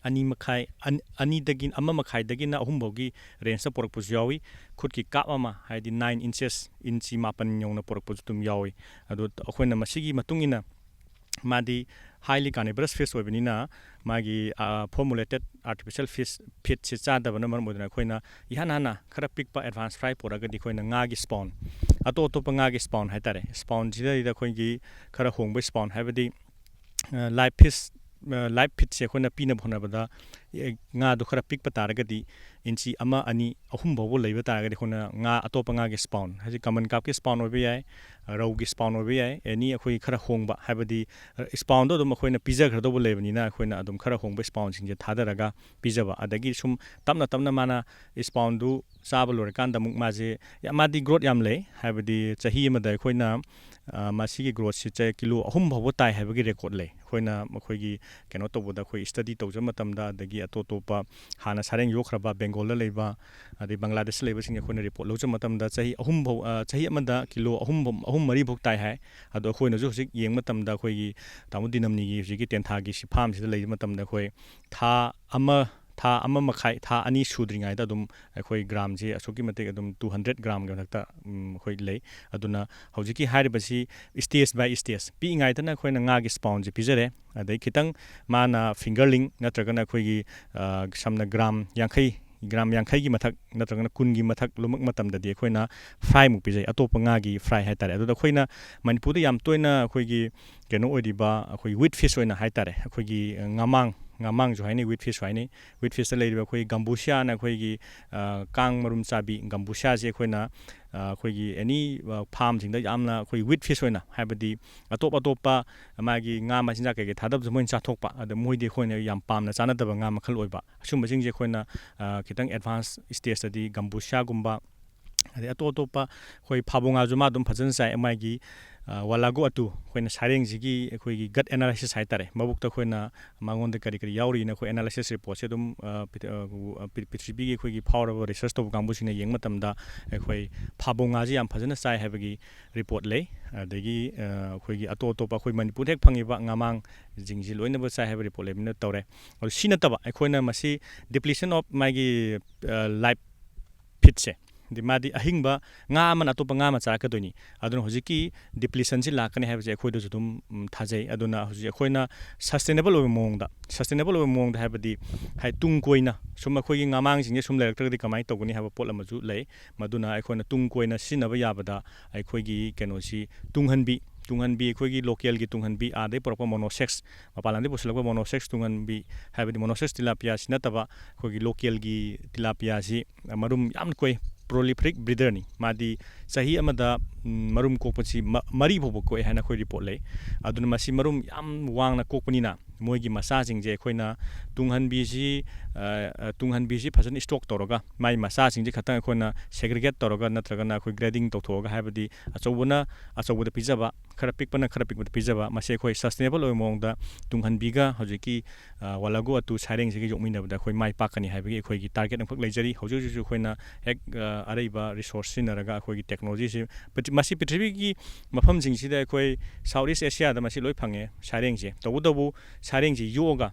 ꯑꯅꯤ ꯃꯈꯥꯏ, ꯑꯅꯤ, ꯑꯅꯤꯗꯒꯤ, ꯑꯃ ꯃꯈꯥꯏꯗꯒꯤꯅ ꯑꯍꯨꯝ ꯐꯥꯎꯒꯤ ꯔꯦꯟꯖꯇ ꯄꯨꯔꯛꯄꯁꯨ ꯌꯥꯎꯏ꯫ ꯈꯨꯠꯀꯤ ꯀꯥꯞ ꯑꯃ, ꯍꯥꯏꯗꯤ ꯅꯥꯏꯟ ꯏꯟꯆꯦꯁ, ꯏꯟꯆꯤ ꯃꯥꯄꯟ ꯌꯧꯅ ꯄꯨꯔꯛꯄꯁꯨ ꯑꯗꯨꯝ ꯌꯥꯎꯏ꯫ ꯑꯗꯣ ꯑꯩꯈꯣꯏꯅ ꯃꯁꯤꯒꯤ ꯃꯇꯨꯡ ꯏꯟꯅ ꯃꯥꯗꯤ highly carnivorous fish ꯑꯣꯏꯕꯅꯤꯅ ꯃꯥꯒꯤ, ꯑ, formulated artificial fish feedꯁꯤ ꯆꯥꯗꯕꯅ ꯃꯔꯝ ꯑꯣꯏꯗꯨꯅ ꯑꯩꯈꯣꯏꯅ ꯏꯍꯥꯟ ꯍꯥꯟꯅ ꯈꯔ ꯄꯤꯛꯄ ꯑꯦꯗꯚꯥꯟꯁ ꯐ꯭ꯔꯥꯏ ꯄꯨꯔꯛꯑꯒꯗꯤ ꯑꯩꯈꯣꯏꯅ ꯉꯥꯒꯤ spawn, ꯑꯇꯣꯞ ꯑꯇꯣꯞꯄ ꯉꯥꯒꯤ spawn ꯍꯥꯏꯇꯥꯔꯦ, spawnꯁꯤꯗꯩꯗ ꯑꯩꯈꯣꯏꯒꯤ ꯈꯔ ꯍꯣꯡꯕ spawn ꯍꯥꯏꯕꯗꯤ, ꯑ, live fish, ꯑ, live feedꯁꯦ ꯑꯩꯈꯣꯏꯅ ꯄꯤꯅꯕ ꯍꯣꯠꯅꯕꯗ, ꯑꯦ, ꯉꯥꯗꯣ ꯈꯔ ꯄꯤꯛꯄ ꯇꯥꯔꯒꯗꯤ ꯏꯟꯆꯤ ꯑꯃ, ꯑꯅꯤ, ꯑꯍꯨꯝ ꯐꯥꯎꯕ ꯂꯩꯕ ꯇꯥꯔꯒꯗꯤ ꯑꯩꯈꯣꯏꯅ ꯉꯥ, ꯑꯇꯣꯞꯄ ꯉꯥꯒꯤ ꯁ꯭ꯄꯥꯎꯟ, ꯍꯥꯏꯗꯤ ꯀꯃꯟ ꯀꯥꯞꯀꯤ ꯁ꯭ꯄꯥꯎꯟ ꯑꯣꯏꯕ ꯌꯥꯏ, ꯔꯧꯒꯤ ꯁ꯭ꯄꯥꯎꯟ ꯑꯣꯏꯕ ꯌꯥꯏ, ꯑꯦꯅꯤ ꯑꯩꯈꯣꯏ ꯈꯔ ꯍꯣꯡꯕ, ꯍꯥꯏꯕꯗꯤ ꯁ꯭ꯄꯥꯎꯟꯗꯣ ꯑꯗꯨꯝ ꯑꯩꯈꯣꯏꯅ ꯄꯤꯖꯈ꯭ꯔꯗꯧꯕ ꯂꯩꯕꯅꯤꯅ ꯑꯩꯈꯣꯏꯅ ꯑꯗꯨꯝ ꯈꯔ ꯍꯣꯡꯕ ꯁ꯭ꯄꯥꯎꯟꯁꯤꯡꯁꯦ ꯊꯥꯗꯔꯒ ꯄꯤꯖꯕ꯫ ꯑꯗꯒꯤ ꯁꯨꯝ ꯇꯞꯅ ꯇꯞꯅ ꯃꯥꯅ ꯁ꯭ꯄꯥꯎꯟꯗꯨ ꯆꯥꯕ ꯂꯣꯏꯔꯀꯥꯟꯗ ꯑꯃꯨꯛ ꯃꯥꯁꯦ, ꯌꯥ-, ꯃꯥꯗꯤ ꯒ꯭ꯔꯣꯠ ꯌꯥꯝ ꯂꯩ, ꯍꯥꯏꯕꯗꯤ ꯆꯍꯤ ꯑꯃꯗ ꯑꯩꯈꯣꯏꯅ, ꯑ, ꯃꯁꯤꯒꯤ ꯒ꯭ꯔꯣꯠꯁꯤ ꯆ-, ꯀꯤꯂꯣ ꯑꯍꯨꯝ ꯐꯥꯎꯕ ꯇꯥꯏ ꯍꯥꯏꯕꯒꯤ ꯔꯦꯀꯣꯔꯠ ꯂꯩ꯫ ꯑꯩꯈꯣꯏꯅ ꯃꯈꯣꯏꯒꯤ ꯀꯩꯅꯣ ꯇꯧꯕꯗ, ꯑꯩꯈꯣꯏ ꯁ꯭ꯇꯗꯤ ꯇꯧꯖꯕ ꯃꯇꯝꯗ, ꯑꯗꯒꯤ ꯑꯇꯣꯞ ꯑꯇꯣꯞꯄ ꯍꯥꯟꯅ ꯁꯥꯔꯦꯡ ꯌꯣꯛꯈ꯭ꯔꯕ ꯕꯦꯡꯒꯣꯜꯗ ꯂꯩꯕ, ꯑꯗꯩ ꯕꯪꯒ꯭ꯂꯥꯗꯦꯁꯇ ꯂꯩꯕꯁꯤꯡ ꯑꯩꯈꯣꯏꯅ ꯔꯤꯄꯣꯔꯠ ꯂꯧꯖꯕ ꯃꯇꯝꯗ ꯆꯍꯤ ꯑꯍꯨꯝ ꯐꯥꯎ, ꯑ, ꯆꯍꯤ ꯑꯃꯗ ꯀꯤꯂꯣ ꯑꯍꯨꯝ ꯐꯥꯎ, ꯑꯍꯨꯝ ꯃꯔꯤ ꯐꯥꯎ ꯇꯥꯏ ꯍꯥꯏ꯫ ꯑꯗꯣ ꯑꯩꯈꯣꯏꯅꯁꯨ ꯍꯧꯖꯤꯛ ꯌꯦꯡꯕ ꯃꯇꯝꯗ ꯑꯩꯈꯣꯏꯒꯤ ꯇꯥꯃꯣ ꯗꯤꯅꯝꯅꯤꯒꯤ ꯍꯧꯖꯤꯛꯀꯤ ꯇꯦꯟꯊꯥꯒꯤ ꯁꯤ ꯐꯥꯔꯝꯁꯤꯗ ꯂꯩꯕ ꯃꯇꯝꯗ ꯑꯩꯈꯣꯏ ꯊꯥ ꯑꯃ, ꯊꯥ ꯑꯃ ꯃꯈꯥꯏ, ꯊꯥ ꯑꯅꯤ ꯁꯨꯗ꯭ꯔꯤꯉꯩꯗ ꯑꯗꯨꯝ ꯑꯩꯈꯣꯏ ꯒ꯭ꯔꯥꯝꯁꯦ ꯑꯁꯨꯛꯀꯤ ꯃꯇꯤꯛ ꯑꯗꯨꯝ two hundred ꯒ꯭ꯔꯥꯝꯒꯤ ꯃꯊꯛꯇ, ꯎꯝ, ꯑꯩꯈꯣꯏ ꯂꯩ꯫ ꯑꯗꯨꯅ ꯍꯧꯖꯤꯛꯀꯤ ꯍꯥꯏꯔꯤꯕꯁꯤ stage by stage, ꯄꯤꯛꯏꯉꯩꯗꯅ ꯑꯩꯈꯣꯏꯅ ꯉꯥꯒꯤ ꯁ꯭ꯄꯥꯎꯟꯁꯦ ꯄꯤꯖꯔꯦ, ꯑꯗꯩ ꯈꯤꯇꯪ ꯃꯥꯅ ꯐꯤꯡꯒꯔꯂꯤꯡ ꯅꯠꯇ꯭ꯔꯒꯅ ꯑꯩꯈꯣꯏꯒꯤ, ꯑ, ꯁꯝꯅ ꯒ꯭ꯔꯥꯝ ꯌꯥꯡꯈꯩ, ꯒ꯭ꯔꯥꯝ ꯌꯥꯡꯈꯩꯒꯤ ꯃꯊꯛ ꯅꯠꯇ꯭ꯔꯒꯅ ꯀꯨꯟꯒꯤ ꯃꯊꯛ ꯂꯨꯝꯃꯛ ꯃꯇꯝꯗꯗꯤ ꯑꯩꯈꯣꯏꯅ ꯐ꯭ꯔꯥꯏꯃꯨꯛ ꯄꯤꯖꯩ, ꯑꯇꯣꯞꯄ ꯉꯥꯒꯤ ꯐ꯭ꯔꯥꯏ ꯍꯥꯏꯇꯥꯔꯦ꯫ ꯑꯗꯨꯗ ꯑꯩꯈꯣꯏꯅ ꯃꯅꯤꯄꯨꯔꯗ ꯌꯥꯝ ꯇꯣꯏꯅ ꯑꯩꯈꯣꯏꯒꯤ ꯀꯩꯅꯣ ꯑꯣꯏꯔꯤꯕ ꯑꯩꯈꯣꯏ ꯋꯤꯠ ꯐꯤꯁ ꯑꯣꯏꯅ ꯍꯥꯏꯇꯥꯔꯦ, ꯑꯩꯈꯣꯏꯒꯤ ꯉꯥꯃꯥꯡ, ꯉꯥꯃꯥꯡꯁꯨ ꯍꯥꯏꯅꯩ, ꯋꯤꯠ ꯐꯤꯁꯁꯨ ꯍꯥꯏꯅꯩ꯫ ꯋꯤꯠ ꯐꯤꯁꯇ ꯂꯩꯔꯤꯕ ꯑꯩꯈꯣꯏꯒꯤ ꯒꯝꯕꯨꯁꯤꯌꯥꯅ ꯑꯩꯈꯣꯏꯒꯤ, ꯑ, ꯀꯥꯡ ꯃꯔꯨꯝ ꯆꯥꯕꯤ ꯒꯝꯕꯨꯁꯤꯌꯥꯁꯦ ꯑꯩꯈꯣꯏꯅ, ꯑ, ꯑꯩꯈꯣꯏꯒꯤ ꯑꯦꯅꯤ, ꯑ, ꯐꯥꯔꯝꯁꯤꯡꯗ ꯌꯥꯝꯅ ꯑꯩꯈꯣꯏ ꯋꯤꯠ ꯐꯤꯁ ꯑꯣꯏꯅ, ꯍꯥꯏꯕꯗꯤ ꯑꯇꯣꯞ ꯑꯇꯣꯞꯄ ꯃꯥꯒꯤ ꯉꯥ ꯃꯆꯤꯟꯖꯥꯛ ꯀꯩꯀꯩ ꯊꯥꯗꯕꯁꯨ ꯃꯣꯏꯅ ꯆꯥꯊꯣꯛꯄ, ꯑꯗ ꯃꯣꯏꯗꯤ ꯑꯩꯈꯣꯏꯅ ꯌꯥꯝ ꯄꯥꯝꯅ ꯆꯥꯅꯗꯕ ꯉꯥ ꯃꯈꯜ ꯑꯣꯏꯕ, ꯑꯁꯨꯝꯕꯁꯤꯡꯁꯦ ꯑꯩꯈꯣꯏꯅ, ꯑ, ꯈꯤꯇꯪ ꯑꯦꯗꯚꯥꯟꯁ ꯁ꯭ꯇꯦꯖꯇꯗꯤ ꯒꯝꯕꯨꯁꯤꯌꯥꯒꯨꯝꯕ, ꯑꯗꯩ ꯑꯇꯣꯞ ꯑꯇꯣꯞꯄ ꯑꯩꯈꯣꯏ ꯐꯥꯕꯣ ꯉꯥꯁꯨ ꯃꯥ ꯑꯗꯨꯝ ꯐꯖꯅ ꯆꯥꯏ꯫ ꯃꯥꯒꯤ, ꯑ, ꯋꯥꯂꯥꯒꯣ ꯑꯇꯨ, ꯑꯩꯈꯣꯏꯅ ꯁꯥꯔꯦꯡꯁꯤꯒꯤ ꯑꯩꯈꯣꯏꯒꯤ ꯒꯠ ꯑꯦꯅꯥꯂꯥꯏꯁꯤꯁ ꯍꯥꯏꯇꯥꯔꯦ, ꯃꯕꯨꯛꯇ ꯑꯩꯈꯣꯏꯅ ꯃꯉꯣꯟꯗ ꯀꯔꯤ ꯀꯔꯤ ꯌꯥꯎꯔꯤꯅ ꯑꯩꯈꯣꯏ ꯑꯦꯅꯥꯂꯥꯏꯁꯤꯁ ꯔꯤꯄꯣꯔꯠꯁꯦ ꯑꯗꯨꯝ, ꯑ, ꯄ꯭ꯔꯤ-, ꯑ, ꯄ꯭ꯔꯤ-, ꯄ꯭ꯔꯤꯊꯤꯕꯤꯒꯤ ꯑꯩꯈꯣꯏꯒꯤ ꯐꯥꯎꯔꯕ ꯔꯤꯁꯔꯁ ꯇꯧꯕ ꯀꯥꯡꯕꯨꯁꯤꯡꯅ ꯌꯦꯡꯕ ꯃꯇꯝꯗ ꯑꯩꯈꯣꯏ ꯐꯥꯕꯣ ꯉꯥꯁꯤ ꯌꯥꯝ ꯐꯖꯅ ꯆꯥꯏ ꯍꯥꯏꯕꯒꯤ ꯔꯤꯄꯣꯔꯠ ꯂꯩ꯫ ꯑꯗꯒꯤ, ꯑ, ꯑꯩꯈꯣꯏꯒꯤ ꯑꯇꯣꯞ ꯑꯇꯣꯞꯄ ꯑꯩꯈꯣꯏ ꯃꯅꯤꯄꯨꯔꯗ ꯍꯦꯛ ꯐꯪꯉꯤꯕ ꯉꯥꯃꯥꯡꯁꯤꯡꯁꯤ ꯂꯣꯏꯅꯃꯛ ꯆꯥꯏ ꯍꯥꯏꯕ ꯔꯤꯄꯣꯔꯠ ꯂꯩꯕꯅ ꯇꯧꯔꯦ꯫ ꯑꯗꯨ ꯁꯤ ꯅꯠꯇꯕ ꯑꯩꯈꯣꯏꯅ ꯃꯁꯤ depletion of ꯃꯥꯒꯤ, ꯑ, ꯂꯥꯏꯐ ꯐꯤꯠꯁꯦ, ꯍꯥꯏꯗꯤ ꯃꯥꯗꯤ ꯑꯍꯤꯡꯕ ꯉꯥ ꯑꯃꯅ ꯑꯇꯣꯞꯄ ꯉꯥ ꯑꯃ ꯆꯥꯔꯛꯀꯗꯣꯏꯅꯤ꯫ ꯑꯗꯨꯅ ꯍꯧꯖꯤꯛꯀꯤ depletionꯁꯤ ꯂꯥꯛꯀꯅꯤ ꯍꯥꯏꯕꯁꯦ ꯑꯩꯈꯣꯏꯗꯁꯨ ꯑꯗꯨꯝ, ꯎꯝ, ꯊꯥꯖꯩ꯫ ꯑꯗꯨꯅ ꯍꯧꯖꯤꯛ ꯑꯩꯈꯣꯏꯅ sustainable ꯑꯣꯏꯕ ꯃꯑꯣꯡꯗ, sustainable ꯑꯣꯏꯕ ꯃꯑꯣꯡꯗ ꯍꯥꯏꯕꯗꯤ, ꯍꯥꯏ, ꯇꯨꯡ ꯀꯣꯏꯅ ꯁꯨꯝ ꯑꯩꯈꯣꯏꯒꯤ ꯉꯥꯃꯥꯡꯁꯤꯡꯁꯦ ꯁꯨꯝ ꯂꯩꯔꯛꯇ꯭ꯔꯒꯗꯤ ꯀꯃꯥꯏꯅ ꯇꯧꯒꯅꯤ ꯍꯥꯏꯕ ꯄꯣꯠ ꯑꯃꯁꯨ ꯂꯩ꯫ ꯃꯗꯨꯅ ꯑꯩꯈꯣꯏꯅ ꯇꯨꯡ ꯀꯣꯏꯅ ꯁꯤꯖꯤꯟꯅꯕ ꯌꯥꯕꯗ ꯑꯩꯈꯣꯏꯒꯤ ꯀꯩꯅꯣꯁꯤ ꯇꯨꯡꯍꯟꯕꯤ, ꯇꯨꯡꯍꯟꯕꯤ, ꯑꯩꯈꯣꯏꯒꯤ ꯂꯣꯀꯦꯜꯒꯤ ꯇꯨꯡꯍꯟꯕꯤ, ꯑꯥꯗꯒꯤ ꯄꯨꯔꯛꯄ ꯃꯣꯅꯣꯁꯦꯛꯁ, ꯃꯄꯥꯟ ꯂꯝꯗꯒꯤ ꯄꯨꯁꯤꯜꯂꯛꯄ ꯃꯣꯅꯣꯁꯦꯛꯁ ꯇꯨꯡꯍꯟꯕꯤ ꯍꯥꯏꯕꯗꯤ ꯃꯣꯅꯣꯁꯦꯛꯁ ꯇꯤꯂꯥꯄꯤꯌꯥꯁꯤ ꯅꯠꯇꯕ, ꯑꯩꯈꯣꯏꯒꯤ ꯂꯣꯀꯦꯜꯒꯤ ꯇꯤꯂꯥꯄꯤꯌꯥꯁꯤ ꯃꯔꯨꯝ ꯌꯥꯝꯅ ꯀꯣꯛꯏ꯫ ꯄ꯭ꯔꯣꯂꯤꯐꯦꯔꯤꯛ ꯕ꯭ꯔꯤꯗꯔꯅꯤ꯫ ꯃꯥꯗꯤ ꯆꯍꯤ ꯑꯃꯗ, ꯎꯝ, ꯃꯔꯨꯝ ꯀꯣꯛꯄꯁꯤ ꯃ-, ꯃꯔꯤ ꯐꯥꯎꯕ ꯀꯣꯛꯑꯦ ꯍꯥꯏꯅ ꯑꯩꯈꯣꯏ ꯔꯤꯄꯣꯔꯠ ꯂꯩ꯫ ꯑꯗꯨꯅ ꯃꯁꯤ ꯃꯔꯨꯝ ꯌꯥꯝ ꯋꯥꯡꯅ ꯀꯣꯛꯄꯅꯤꯅ ꯃꯣꯏꯒꯤ ꯃꯆꯥꯁꯤꯡꯁꯦ ꯑꯩꯈꯣꯏꯅ ꯇꯨꯡꯍꯟꯕꯤꯁꯤ, ꯑ, ꯑ, ꯇꯨꯡꯍꯟꯕꯤꯁꯤ ꯐꯖꯅ ꯁ꯭ꯇꯣꯛ ꯇꯧꯔꯒ, ꯃꯥꯏ ꯃꯆꯥꯁꯤꯡꯁꯦ ꯈꯛꯇꯪ ꯑꯩꯈꯣꯏꯅ ꯁꯦꯒ꯭ꯔꯤꯒꯦꯠ ꯇꯧꯔꯒ, ꯅꯠꯇ꯭ꯔꯒꯅ ꯑꯩꯈꯣꯏ ꯒ꯭ꯔꯦꯗꯤꯡ ꯇꯧꯊꯣꯛꯑꯒ, ꯍꯥꯏꯕꯗꯤ ꯑꯆꯧꯕꯅ ꯑꯆꯧꯕꯗ ꯄꯤꯖꯕ, ꯈꯔ ꯄꯤꯛꯄꯅ ꯈꯔ ꯄꯤꯛꯄꯗ ꯄꯤꯖꯕ, ꯃꯁꯤ ꯑꯩꯈꯣꯏ ꯁꯁꯇꯦꯅꯦꯕꯜ ꯑꯣꯏꯕ ꯃꯑꯣꯡꯗ ꯇꯨꯡꯍꯟꯕꯤꯒ ꯍꯧꯖꯤꯛꯀꯤ, ꯑ, ꯋꯥꯂꯥꯒꯨ ꯑꯇꯨ ꯁꯩꯔꯦꯡꯁꯤꯒ ꯌꯣꯛꯃꯤꯟꯅꯕꯗ ꯑꯩꯈꯣꯏ ꯃꯥꯏ ꯄꯥꯛꯀꯅꯤ ꯍꯥꯏꯕꯒꯤ ꯑꯩꯈꯣꯏꯒꯤ ꯇꯥꯔꯒꯦꯠ ꯑꯃꯈꯛ ꯂꯩꯖꯔꯤ꯫ ꯍꯧꯖꯤꯛ ꯍꯧꯖꯤꯛꯁꯨ ꯑꯩꯈꯣꯏꯅ ꯍꯦꯛ, ꯑ, ꯑꯔꯩꯕ ꯔꯤꯁꯣꯔꯁ ꯁꯤꯖꯤꯟꯅꯔꯒ ꯑꯩꯈꯣꯏꯒꯤ ꯇꯦꯛꯅꯣꯂꯣꯖꯤꯁꯤ ꯄ꯭ꯔꯤ-, ꯃꯁꯤ ꯄ꯭ꯔꯤꯊꯤꯕꯤꯒꯤ ꯃꯐꯝꯁꯤꯡꯁꯤꯗ ꯑꯩꯈꯣꯏ ꯁꯥꯎꯠ ꯏꯁ ꯑꯦꯁꯤꯌꯥꯗ ꯃꯁꯤ ꯂꯣꯏ ꯐꯪꯉꯦ ꯁꯩꯔꯦꯡꯁꯦ꯫ ꯇꯧꯕꯇꯕꯨ ꯁꯩꯔꯦꯡꯁꯤ ꯌꯣꯛꯑꯒ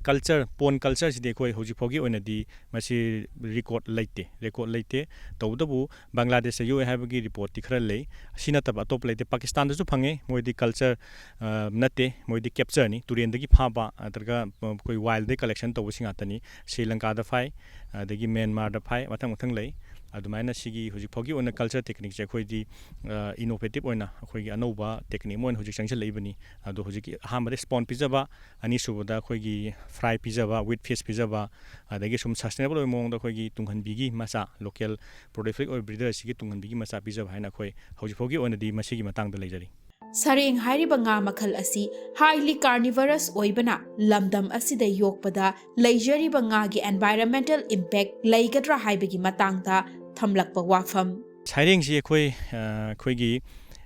ꯀꯜꯆꯔ, ꯄꯣꯟ ꯀꯜꯆꯔꯁꯤꯗꯤ ꯑꯩꯈꯣꯏ ꯍꯧꯖꯤꯛ ꯐꯥꯎꯒꯤ ꯑꯣꯏꯅꯗꯤ ꯃꯁꯤ ꯔꯦꯀꯣꯔꯗ ꯂꯩꯇꯦ, ꯔꯦꯀꯣꯔꯗ ꯂꯩꯇꯦ꯫ ꯇꯧꯕꯇꯕꯨ ꯕꯪꯒ꯭ꯂꯥꯗꯦꯁꯇ ꯌꯣꯛꯑꯦ ꯍꯥꯏꯕꯒꯤ ꯔꯤꯄꯣꯔꯠꯇꯤ ꯈꯔ ꯂꯩ꯫ ꯑꯁꯤ ꯅꯠꯇꯕ ꯑꯇꯣꯞꯄ ꯂꯩꯇꯦ꯫ ꯄꯥꯀꯤꯁꯇꯥꯟꯗꯁꯨ ꯐꯪꯉꯦ, ꯃꯣꯏꯗꯤ ꯀꯜꯆꯔ, ꯑ, ꯅꯠꯇꯦ, ꯃꯣꯏꯗꯤ ꯀꯦꯞꯆꯔꯅꯤ, ꯇꯨꯔꯦꯟꯗꯒꯤ ꯐꯥꯕ, ꯅꯠꯇ꯭ꯔꯒ, ꯑ, ꯑꯩꯈꯣꯏ ꯋꯥꯏꯜꯗꯒꯤ ꯀꯂꯦꯛꯁꯟ ꯇꯧꯕꯁꯤ ꯉꯥꯛꯇꯅꯤ꯫ ꯁ꯭ꯔꯤ ꯂꯪꯀꯥꯗ ꯐꯥꯏ, ꯑꯗꯒꯤ ꯃ꯭ꯌꯥꯟꯃꯥꯔꯗ ꯐꯥꯏ, ꯃꯊꯪ ꯃꯊꯪ ꯂꯩ꯫ ꯑꯗꯨꯃꯥꯏꯅ ꯁꯤꯒꯤ ꯍꯧꯖꯤꯛ ꯐꯥꯎꯒꯤ ꯑꯣꯏꯅ ꯀꯜꯆꯔ ꯇꯦꯛꯅꯤꯛꯁꯦ ꯑꯩꯈꯣꯏꯗꯤ, ꯑ, ꯏꯅꯣꯚꯦꯇꯤꯚ ꯑꯣꯏꯅ ꯑꯩꯈꯣꯏꯒꯤ ꯑꯅꯧꯕ ꯇꯦꯛꯅꯤꯛ ꯑꯃ ꯑꯣꯏꯅ ꯍꯧꯖꯤꯛ ꯆꯪꯁꯤꯜꯂꯛꯏꯕꯅꯤ꯫ ꯑꯗꯣ ꯍꯧꯖꯤꯛꯀꯤ ꯑꯍꯥꯟꯕꯗ ꯁ꯭ꯄꯣꯟ ꯄꯤꯖꯕ, ꯑꯅꯤꯁꯨꯕꯗ ꯑꯩꯈꯣꯏꯒꯤ ꯐ꯭ꯔꯥꯏ ꯄꯤꯖꯕ, ꯋꯤꯠ ꯐꯤꯁ ꯄꯤꯖꯕ, ꯑꯗꯒꯤ ꯁꯨꯝ ꯁꯁꯇꯦꯅꯦꯕꯜ ꯑꯣꯏꯕ ꯃꯑꯣꯡꯗ ꯑꯩꯈꯣꯏꯒꯤ ꯇꯨꯡꯍꯟꯕꯤꯒꯤ ꯃꯆꯥ, ꯂꯣꯀꯦꯜ ꯄ꯭ꯔꯣꯂꯤꯐꯦꯔꯤꯛ ꯑꯣꯏꯕ ꯕ꯭ꯔꯤꯗꯔꯁꯤꯒꯤ ꯇꯨꯡꯍꯟꯕꯤꯒꯤ ꯃꯆꯥ ꯄꯤꯖꯕ ꯍꯥꯏꯅ ꯑꯩꯈꯣꯏ ꯍꯧꯖꯤꯛ ꯐꯥꯎꯒꯤ ꯑꯣꯏꯅꯗꯤ ꯃꯁꯤꯒꯤ ꯃꯇꯥꯡꯗ ꯂꯩꯖꯔꯤ꯫ ꯁꯔꯦꯡ ꯍꯥꯏꯔꯤꯕ ꯉꯥ ꯃꯈꯜ ꯑꯁꯤ highly carnivorous ꯑꯣꯏꯕꯅ ꯂꯝꯗꯝ ꯑꯁꯤꯗ ꯌꯣꯛꯄꯗ ꯂꯩꯖꯔꯤꯕ ꯉꯥꯒꯤ environmental impact ꯂꯩꯒꯗ꯭ꯔꯥ ꯍꯥꯏꯕꯒꯤ ꯃꯇꯥꯡꯗ ꯊꯝꯂꯛꯄ ꯋꯥꯐꯝ꯫ ꯁꯩꯔꯦꯡꯁꯤ ꯑꯩꯈꯣꯏ, ꯑ, ꯑꯩꯈꯣꯏꯒꯤ,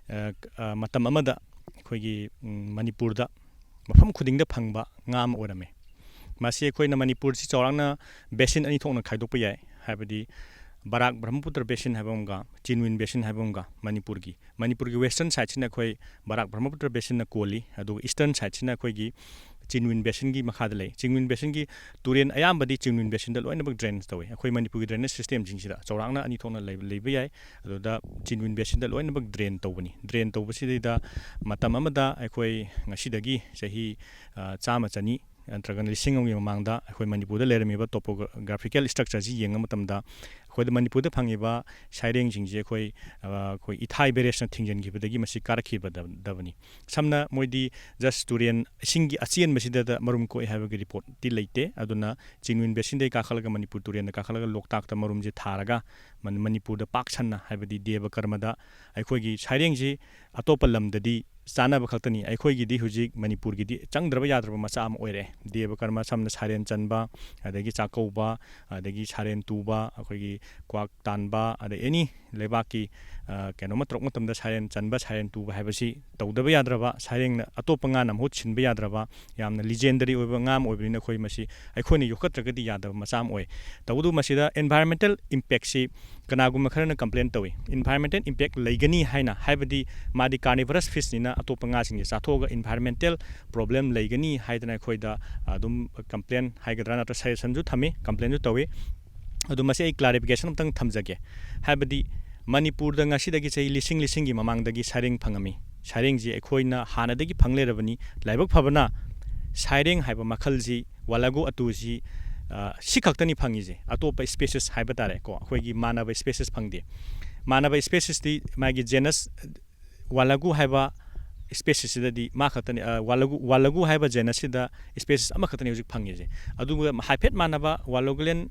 ꯑ, ꯑ, ꯃꯇꯝ ꯑꯃꯗ ꯑꯩꯈꯣꯏꯒꯤ, ꯎꯝ, ꯃꯅꯤꯄꯨꯔꯗ ꯃꯐꯝ ꯈꯨꯗꯤꯡꯗ ꯐꯪꯕ ꯉꯥ ꯑꯃ ꯑꯣꯏꯔꯝꯃꯦ꯫ ꯃꯁꯤ ꯑꯩꯈꯣꯏꯅ ꯃꯅꯤꯄꯨꯔꯁꯤ ꯆꯥꯎꯔꯥꯛꯅ ꯕꯦꯁꯤꯟ ꯑꯅꯤ ꯊꯣꯛꯅ ꯈꯥꯏꯗꯣꯛꯄ ꯌꯥꯏ, ꯍꯥꯏꯕꯗꯤ ꯕꯔꯥꯛ ꯕ꯭ꯔꯍꯃꯄꯨꯇ꯭ꯔ ꯕꯦꯁꯤꯟ ꯍꯥꯏꯕ ꯑꯃꯒ ꯆꯤꯟꯋꯤꯟ ꯕꯦꯁꯤꯟ ꯍꯥꯏꯕ ꯑꯃꯒ꯫ ꯃꯅꯤꯄꯨꯔꯒꯤ, ꯃꯅꯤꯄꯨꯔꯒꯤ ꯋꯦꯁꯇꯔꯟ ꯁꯥꯏꯠꯁꯤꯅ ꯑꯩꯈꯣꯏ ꯕꯔꯥꯛ ꯕ꯭ꯔꯍꯃꯄꯨꯇ꯭ꯔ ꯕꯦꯁꯤꯟꯅ ꯀꯣꯜꯂꯤ, ꯑꯗꯨꯒ ꯏꯁꯇꯔꯟ ꯁꯥꯏꯠꯁꯤꯅ ꯑꯩꯈꯣꯏꯒꯤ ꯆꯤꯟꯋꯤꯟ ꯕꯦꯁꯤꯟꯒꯤ ꯃꯈꯥꯗ ꯂꯩ꯫ ꯆꯤꯟꯋꯤꯟ ꯕꯦꯁꯤꯟꯒꯤ ꯇꯨꯔꯦꯟ ꯑꯌꯥꯝꯕꯗꯤ ꯆꯤꯟꯋꯤꯟ ꯕꯦꯁꯤꯟꯗ ꯂꯣꯏꯅꯃꯛ ꯗ꯭ꯔꯦꯟ ꯇꯧꯏ꯫ ꯑꯩꯈꯣꯏ ꯃꯅꯤꯄꯨꯔꯒꯤ ꯗ꯭ꯔꯦꯅꯦꯖ ꯁꯤꯁꯇꯦꯝꯁꯤꯡꯁꯤꯗ ꯆꯥꯎꯔꯥꯛꯅ ꯑꯅꯤ ꯊꯣꯛꯅ ꯂꯩꯕ, ꯂꯩꯕ ꯌꯥꯏ꯫ ꯑꯗꯨꯗ ꯆꯤꯟꯋꯤꯟ ꯕꯦꯁꯤꯟꯗ ꯂꯣꯏꯅꯃꯛ ꯗ꯭ꯔꯦꯟ ꯇꯧꯕꯅꯤ꯫ ꯗ꯭ꯔꯦꯟ ꯇꯧꯕꯁꯤꯗꯩꯗ ꯃꯇꯝ ꯑꯃꯗ ꯑꯩꯈꯣꯏ ꯉꯁꯤꯗꯒꯤ ꯆꯍꯤ, ꯑ, ꯆꯥꯝꯃ, ꯆꯅꯤ ꯅꯠꯇ꯭ꯔꯒꯅ ꯂꯤꯁꯤꯡ ꯑꯃꯒꯤ ꯃꯃꯥꯡꯗ ꯑꯩꯈꯣꯏ ꯃꯅꯤꯄꯨꯔꯗ ꯂꯩꯔꯝꯃꯤꯕ ꯇꯣꯄꯣꯒ꯭ꯔꯥꯐꯤꯀꯦꯜ ꯁ꯭ꯇ꯭ꯔꯛꯆꯔꯁꯤ ꯌꯦꯡꯕ ꯃꯇꯝꯗ ꯑꯩꯈꯣꯏꯗ ꯃꯅꯤꯄꯨꯔꯗ ꯐꯪꯉꯤꯕ ꯁꯩꯔꯦꯡꯁꯤꯡꯁꯦ ꯑꯩꯈꯣꯏ ꯑꯩꯈꯣꯏ ꯏꯊꯥꯏ ꯕꯦꯔꯦꯖꯅ ꯊꯤꯡꯖꯤꯟꯈꯤꯕꯗꯤ ꯃꯁꯤ ꯀꯥꯔꯛꯈꯤꯕꯗꯕꯅꯤ꯫ ꯁꯝꯅ ꯃꯣꯏꯗꯤ just ꯇꯨꯔꯦꯟ ꯏꯁꯤꯡꯒꯤ ꯑꯆꯦꯟꯕꯁꯤꯗ ꯃꯔꯨꯝ ꯀꯣꯛꯑꯦ ꯍꯥꯏꯕꯒꯤ ꯔꯤꯄꯣꯔꯠꯇꯤ ꯂꯩꯇꯦ꯫ ꯑꯗꯨꯅ ꯆꯤꯡꯅꯨꯡ ꯕꯦꯁꯤꯟꯗꯒꯤ ꯀꯥꯈꯠꯂꯒ ꯃꯅꯤꯄꯨꯔ ꯇꯨꯔꯦꯟꯗ ꯀꯥꯈꯠꯂꯒ ꯂꯣꯛꯇꯥꯛꯇ ꯃꯔꯨꯝꯁꯦ ꯊꯥꯔꯒ ꯃꯅꯤꯄꯨꯔꯗ ꯄꯥꯛ ꯁꯟꯅ, ꯍꯥꯏꯕꯗꯤ ꯗꯦꯕ ꯀꯔꯃꯗ ꯑꯩꯈꯣꯏꯒꯤ ꯁꯩꯔꯦꯡꯁꯤ ꯑꯇꯣꯞꯄ ꯂꯝꯗꯗꯤ ꯆꯥꯅꯕ ꯈꯛꯇꯅꯤ꯫ ꯑꯩꯈꯣꯏꯒꯤꯗꯤ ꯍꯧꯖꯤꯛ ꯃꯅꯤꯄꯨꯔꯒꯤꯗꯤ ꯆꯪꯗ꯭ꯔꯕ ꯌꯥꯗ꯭ꯔꯕ ꯃꯆꯥꯛ ꯑꯃ ꯑꯣꯏꯔꯦ꯫ ꯗꯦꯕ ꯀꯔꯃ ꯁꯝꯅ ꯁꯥꯔꯦꯟ ꯆꯟꯕ, ꯑꯗꯒꯤ ꯆꯥꯛꯀꯧꯕ, ꯑꯗꯒꯤ ꯁꯥꯔꯦꯟ ꯇꯨꯕ, ꯑꯩꯈꯣꯏꯒꯤ ꯀ꯭ꯋꯥꯛ ꯇꯥꯟꯕ, ꯑꯗꯩ ꯑꯦꯅꯤ ꯂꯩꯕꯥꯛꯀꯤ ꯀꯩꯅꯣꯝꯃ ꯇꯧꯔꯛꯄ ꯃꯇꯝꯗ ꯁꯥꯔꯦꯟ ꯆꯟꯕ, ꯁꯥꯔꯦꯟ ꯇꯨꯕ ꯍꯥꯏꯕꯁꯤ ꯇꯧꯗꯕ ꯌꯥꯗ꯭ꯔꯕ, ꯁꯩꯔꯦꯡꯅ ꯑꯇꯣꯞꯄ ꯉꯥꯅ ꯃꯍꯨꯠ ꯁꯤꯟꯕ ꯌꯥꯗ꯭ꯔꯕ, ꯌꯥꯝꯅ ꯂꯤꯖꯦꯟꯗꯔꯤ ꯑꯣꯏꯕ ꯉꯥ ꯑꯃ ꯑꯣꯏꯕꯅꯤꯅ ꯑꯩꯈꯣꯏ ꯃꯁꯤ ꯑꯩꯈꯣꯏꯅ ꯌꯣꯛꯈꯠꯇ꯭ꯔꯒꯗꯤ ꯌꯥꯗꯕ ꯃꯆꯥ ꯑꯃ ꯑꯣꯏ꯫ ꯇꯧꯕꯇꯕꯨ ꯃꯁꯤꯗ environmental impactꯁꯤ ꯀꯅꯥꯒꯨꯝꯕ ꯈꯔꯅ complain ꯇꯧꯏ꯫ Environmental impact ꯂꯩꯒꯅꯤ ꯍꯥꯏꯅ, ꯍꯥꯏꯕꯗꯤ ꯃꯥꯗꯤ carnivorous fishꯅꯤꯅ ꯑꯇꯣꯞꯄ ꯉꯥꯁꯤꯡꯁꯦ ꯆꯥꯊꯣꯛꯑꯒ environmental problem ꯂꯩꯒꯅꯤ ꯍꯥꯏꯗꯅ ꯑꯩꯈꯣꯏꯗ ꯑꯗꯨꯝ complain ꯍꯥꯏꯒꯗ꯭ꯔꯥ ꯅꯠꯇ꯭ꯔꯒ suggestionꯁꯨ ꯊꯝꯃꯤ, complainꯁꯨ ꯇꯧꯏ꯫ ꯑꯗꯨ ꯃꯁꯤ ꯑꯩ clarification ꯑꯃꯇꯪ ꯊꯝꯖꯒꯦ꯫ ꯍꯥꯏꯕꯗꯤ ꯃꯅꯤꯄꯨꯔꯗ ꯉꯁꯤꯗꯒꯤ ꯆꯍꯤ ꯂꯤꯁꯤꯡ ꯂꯤꯁꯤꯡꯒꯤ ꯃꯃꯥꯡꯗꯒꯤ ꯁꯩꯔꯦꯡ ꯐꯪꯉꯝꯃꯤ꯫ ꯁꯩꯔꯦꯡꯁꯤ ꯑꯩꯈꯣꯏꯅ ꯍꯥꯟꯅꯗꯒꯤ ꯐꯪ ꯂꯩꯔꯕꯅꯤ꯫ ꯂꯥꯏꯕꯛ ꯐꯕꯅ ꯁꯩꯔꯦꯡ ꯍꯥꯏꯕ ꯃꯈꯜꯁꯤ, ꯋꯥꯂꯥꯒꯨ ꯑꯇꯨꯁꯤ, ꯑ, ꯁꯤ ꯈꯛꯇꯅꯤ ꯐꯪꯉꯤꯁꯦ꯫ ꯑꯇꯣꯞꯄ species ꯍꯥꯏꯕ ꯇꯥꯔꯦꯀꯣ, ꯑꯩꯈꯣꯏꯒꯤ ꯃꯥꯟꯅꯕ species ꯐꯪꯗꯦ꯫ ꯃꯥꯟꯅꯕ speciesꯇꯤ ꯃꯥꯒꯤ genus ꯋꯥꯂꯥꯒꯨ ꯍꯥꯏꯕ speciesꯁꯤꯗꯗꯤ ꯃꯥ ꯈꯛꯇꯅꯤ, ꯑ, ꯋꯥꯂꯥꯒꯨ, ꯋꯥꯂꯥꯒꯨ ꯍꯥꯏꯕ genusꯁꯤꯗ species ꯑꯃꯈꯛꯇꯅꯤ ꯍꯧꯖꯤꯛ ꯐꯪꯉꯤꯁꯦ꯫ ꯑꯗꯨꯒ ꯍꯥꯏꯐꯦꯠ ꯃꯥꯟꯅꯕ ꯋꯥꯂꯣꯒꯂꯦꯟ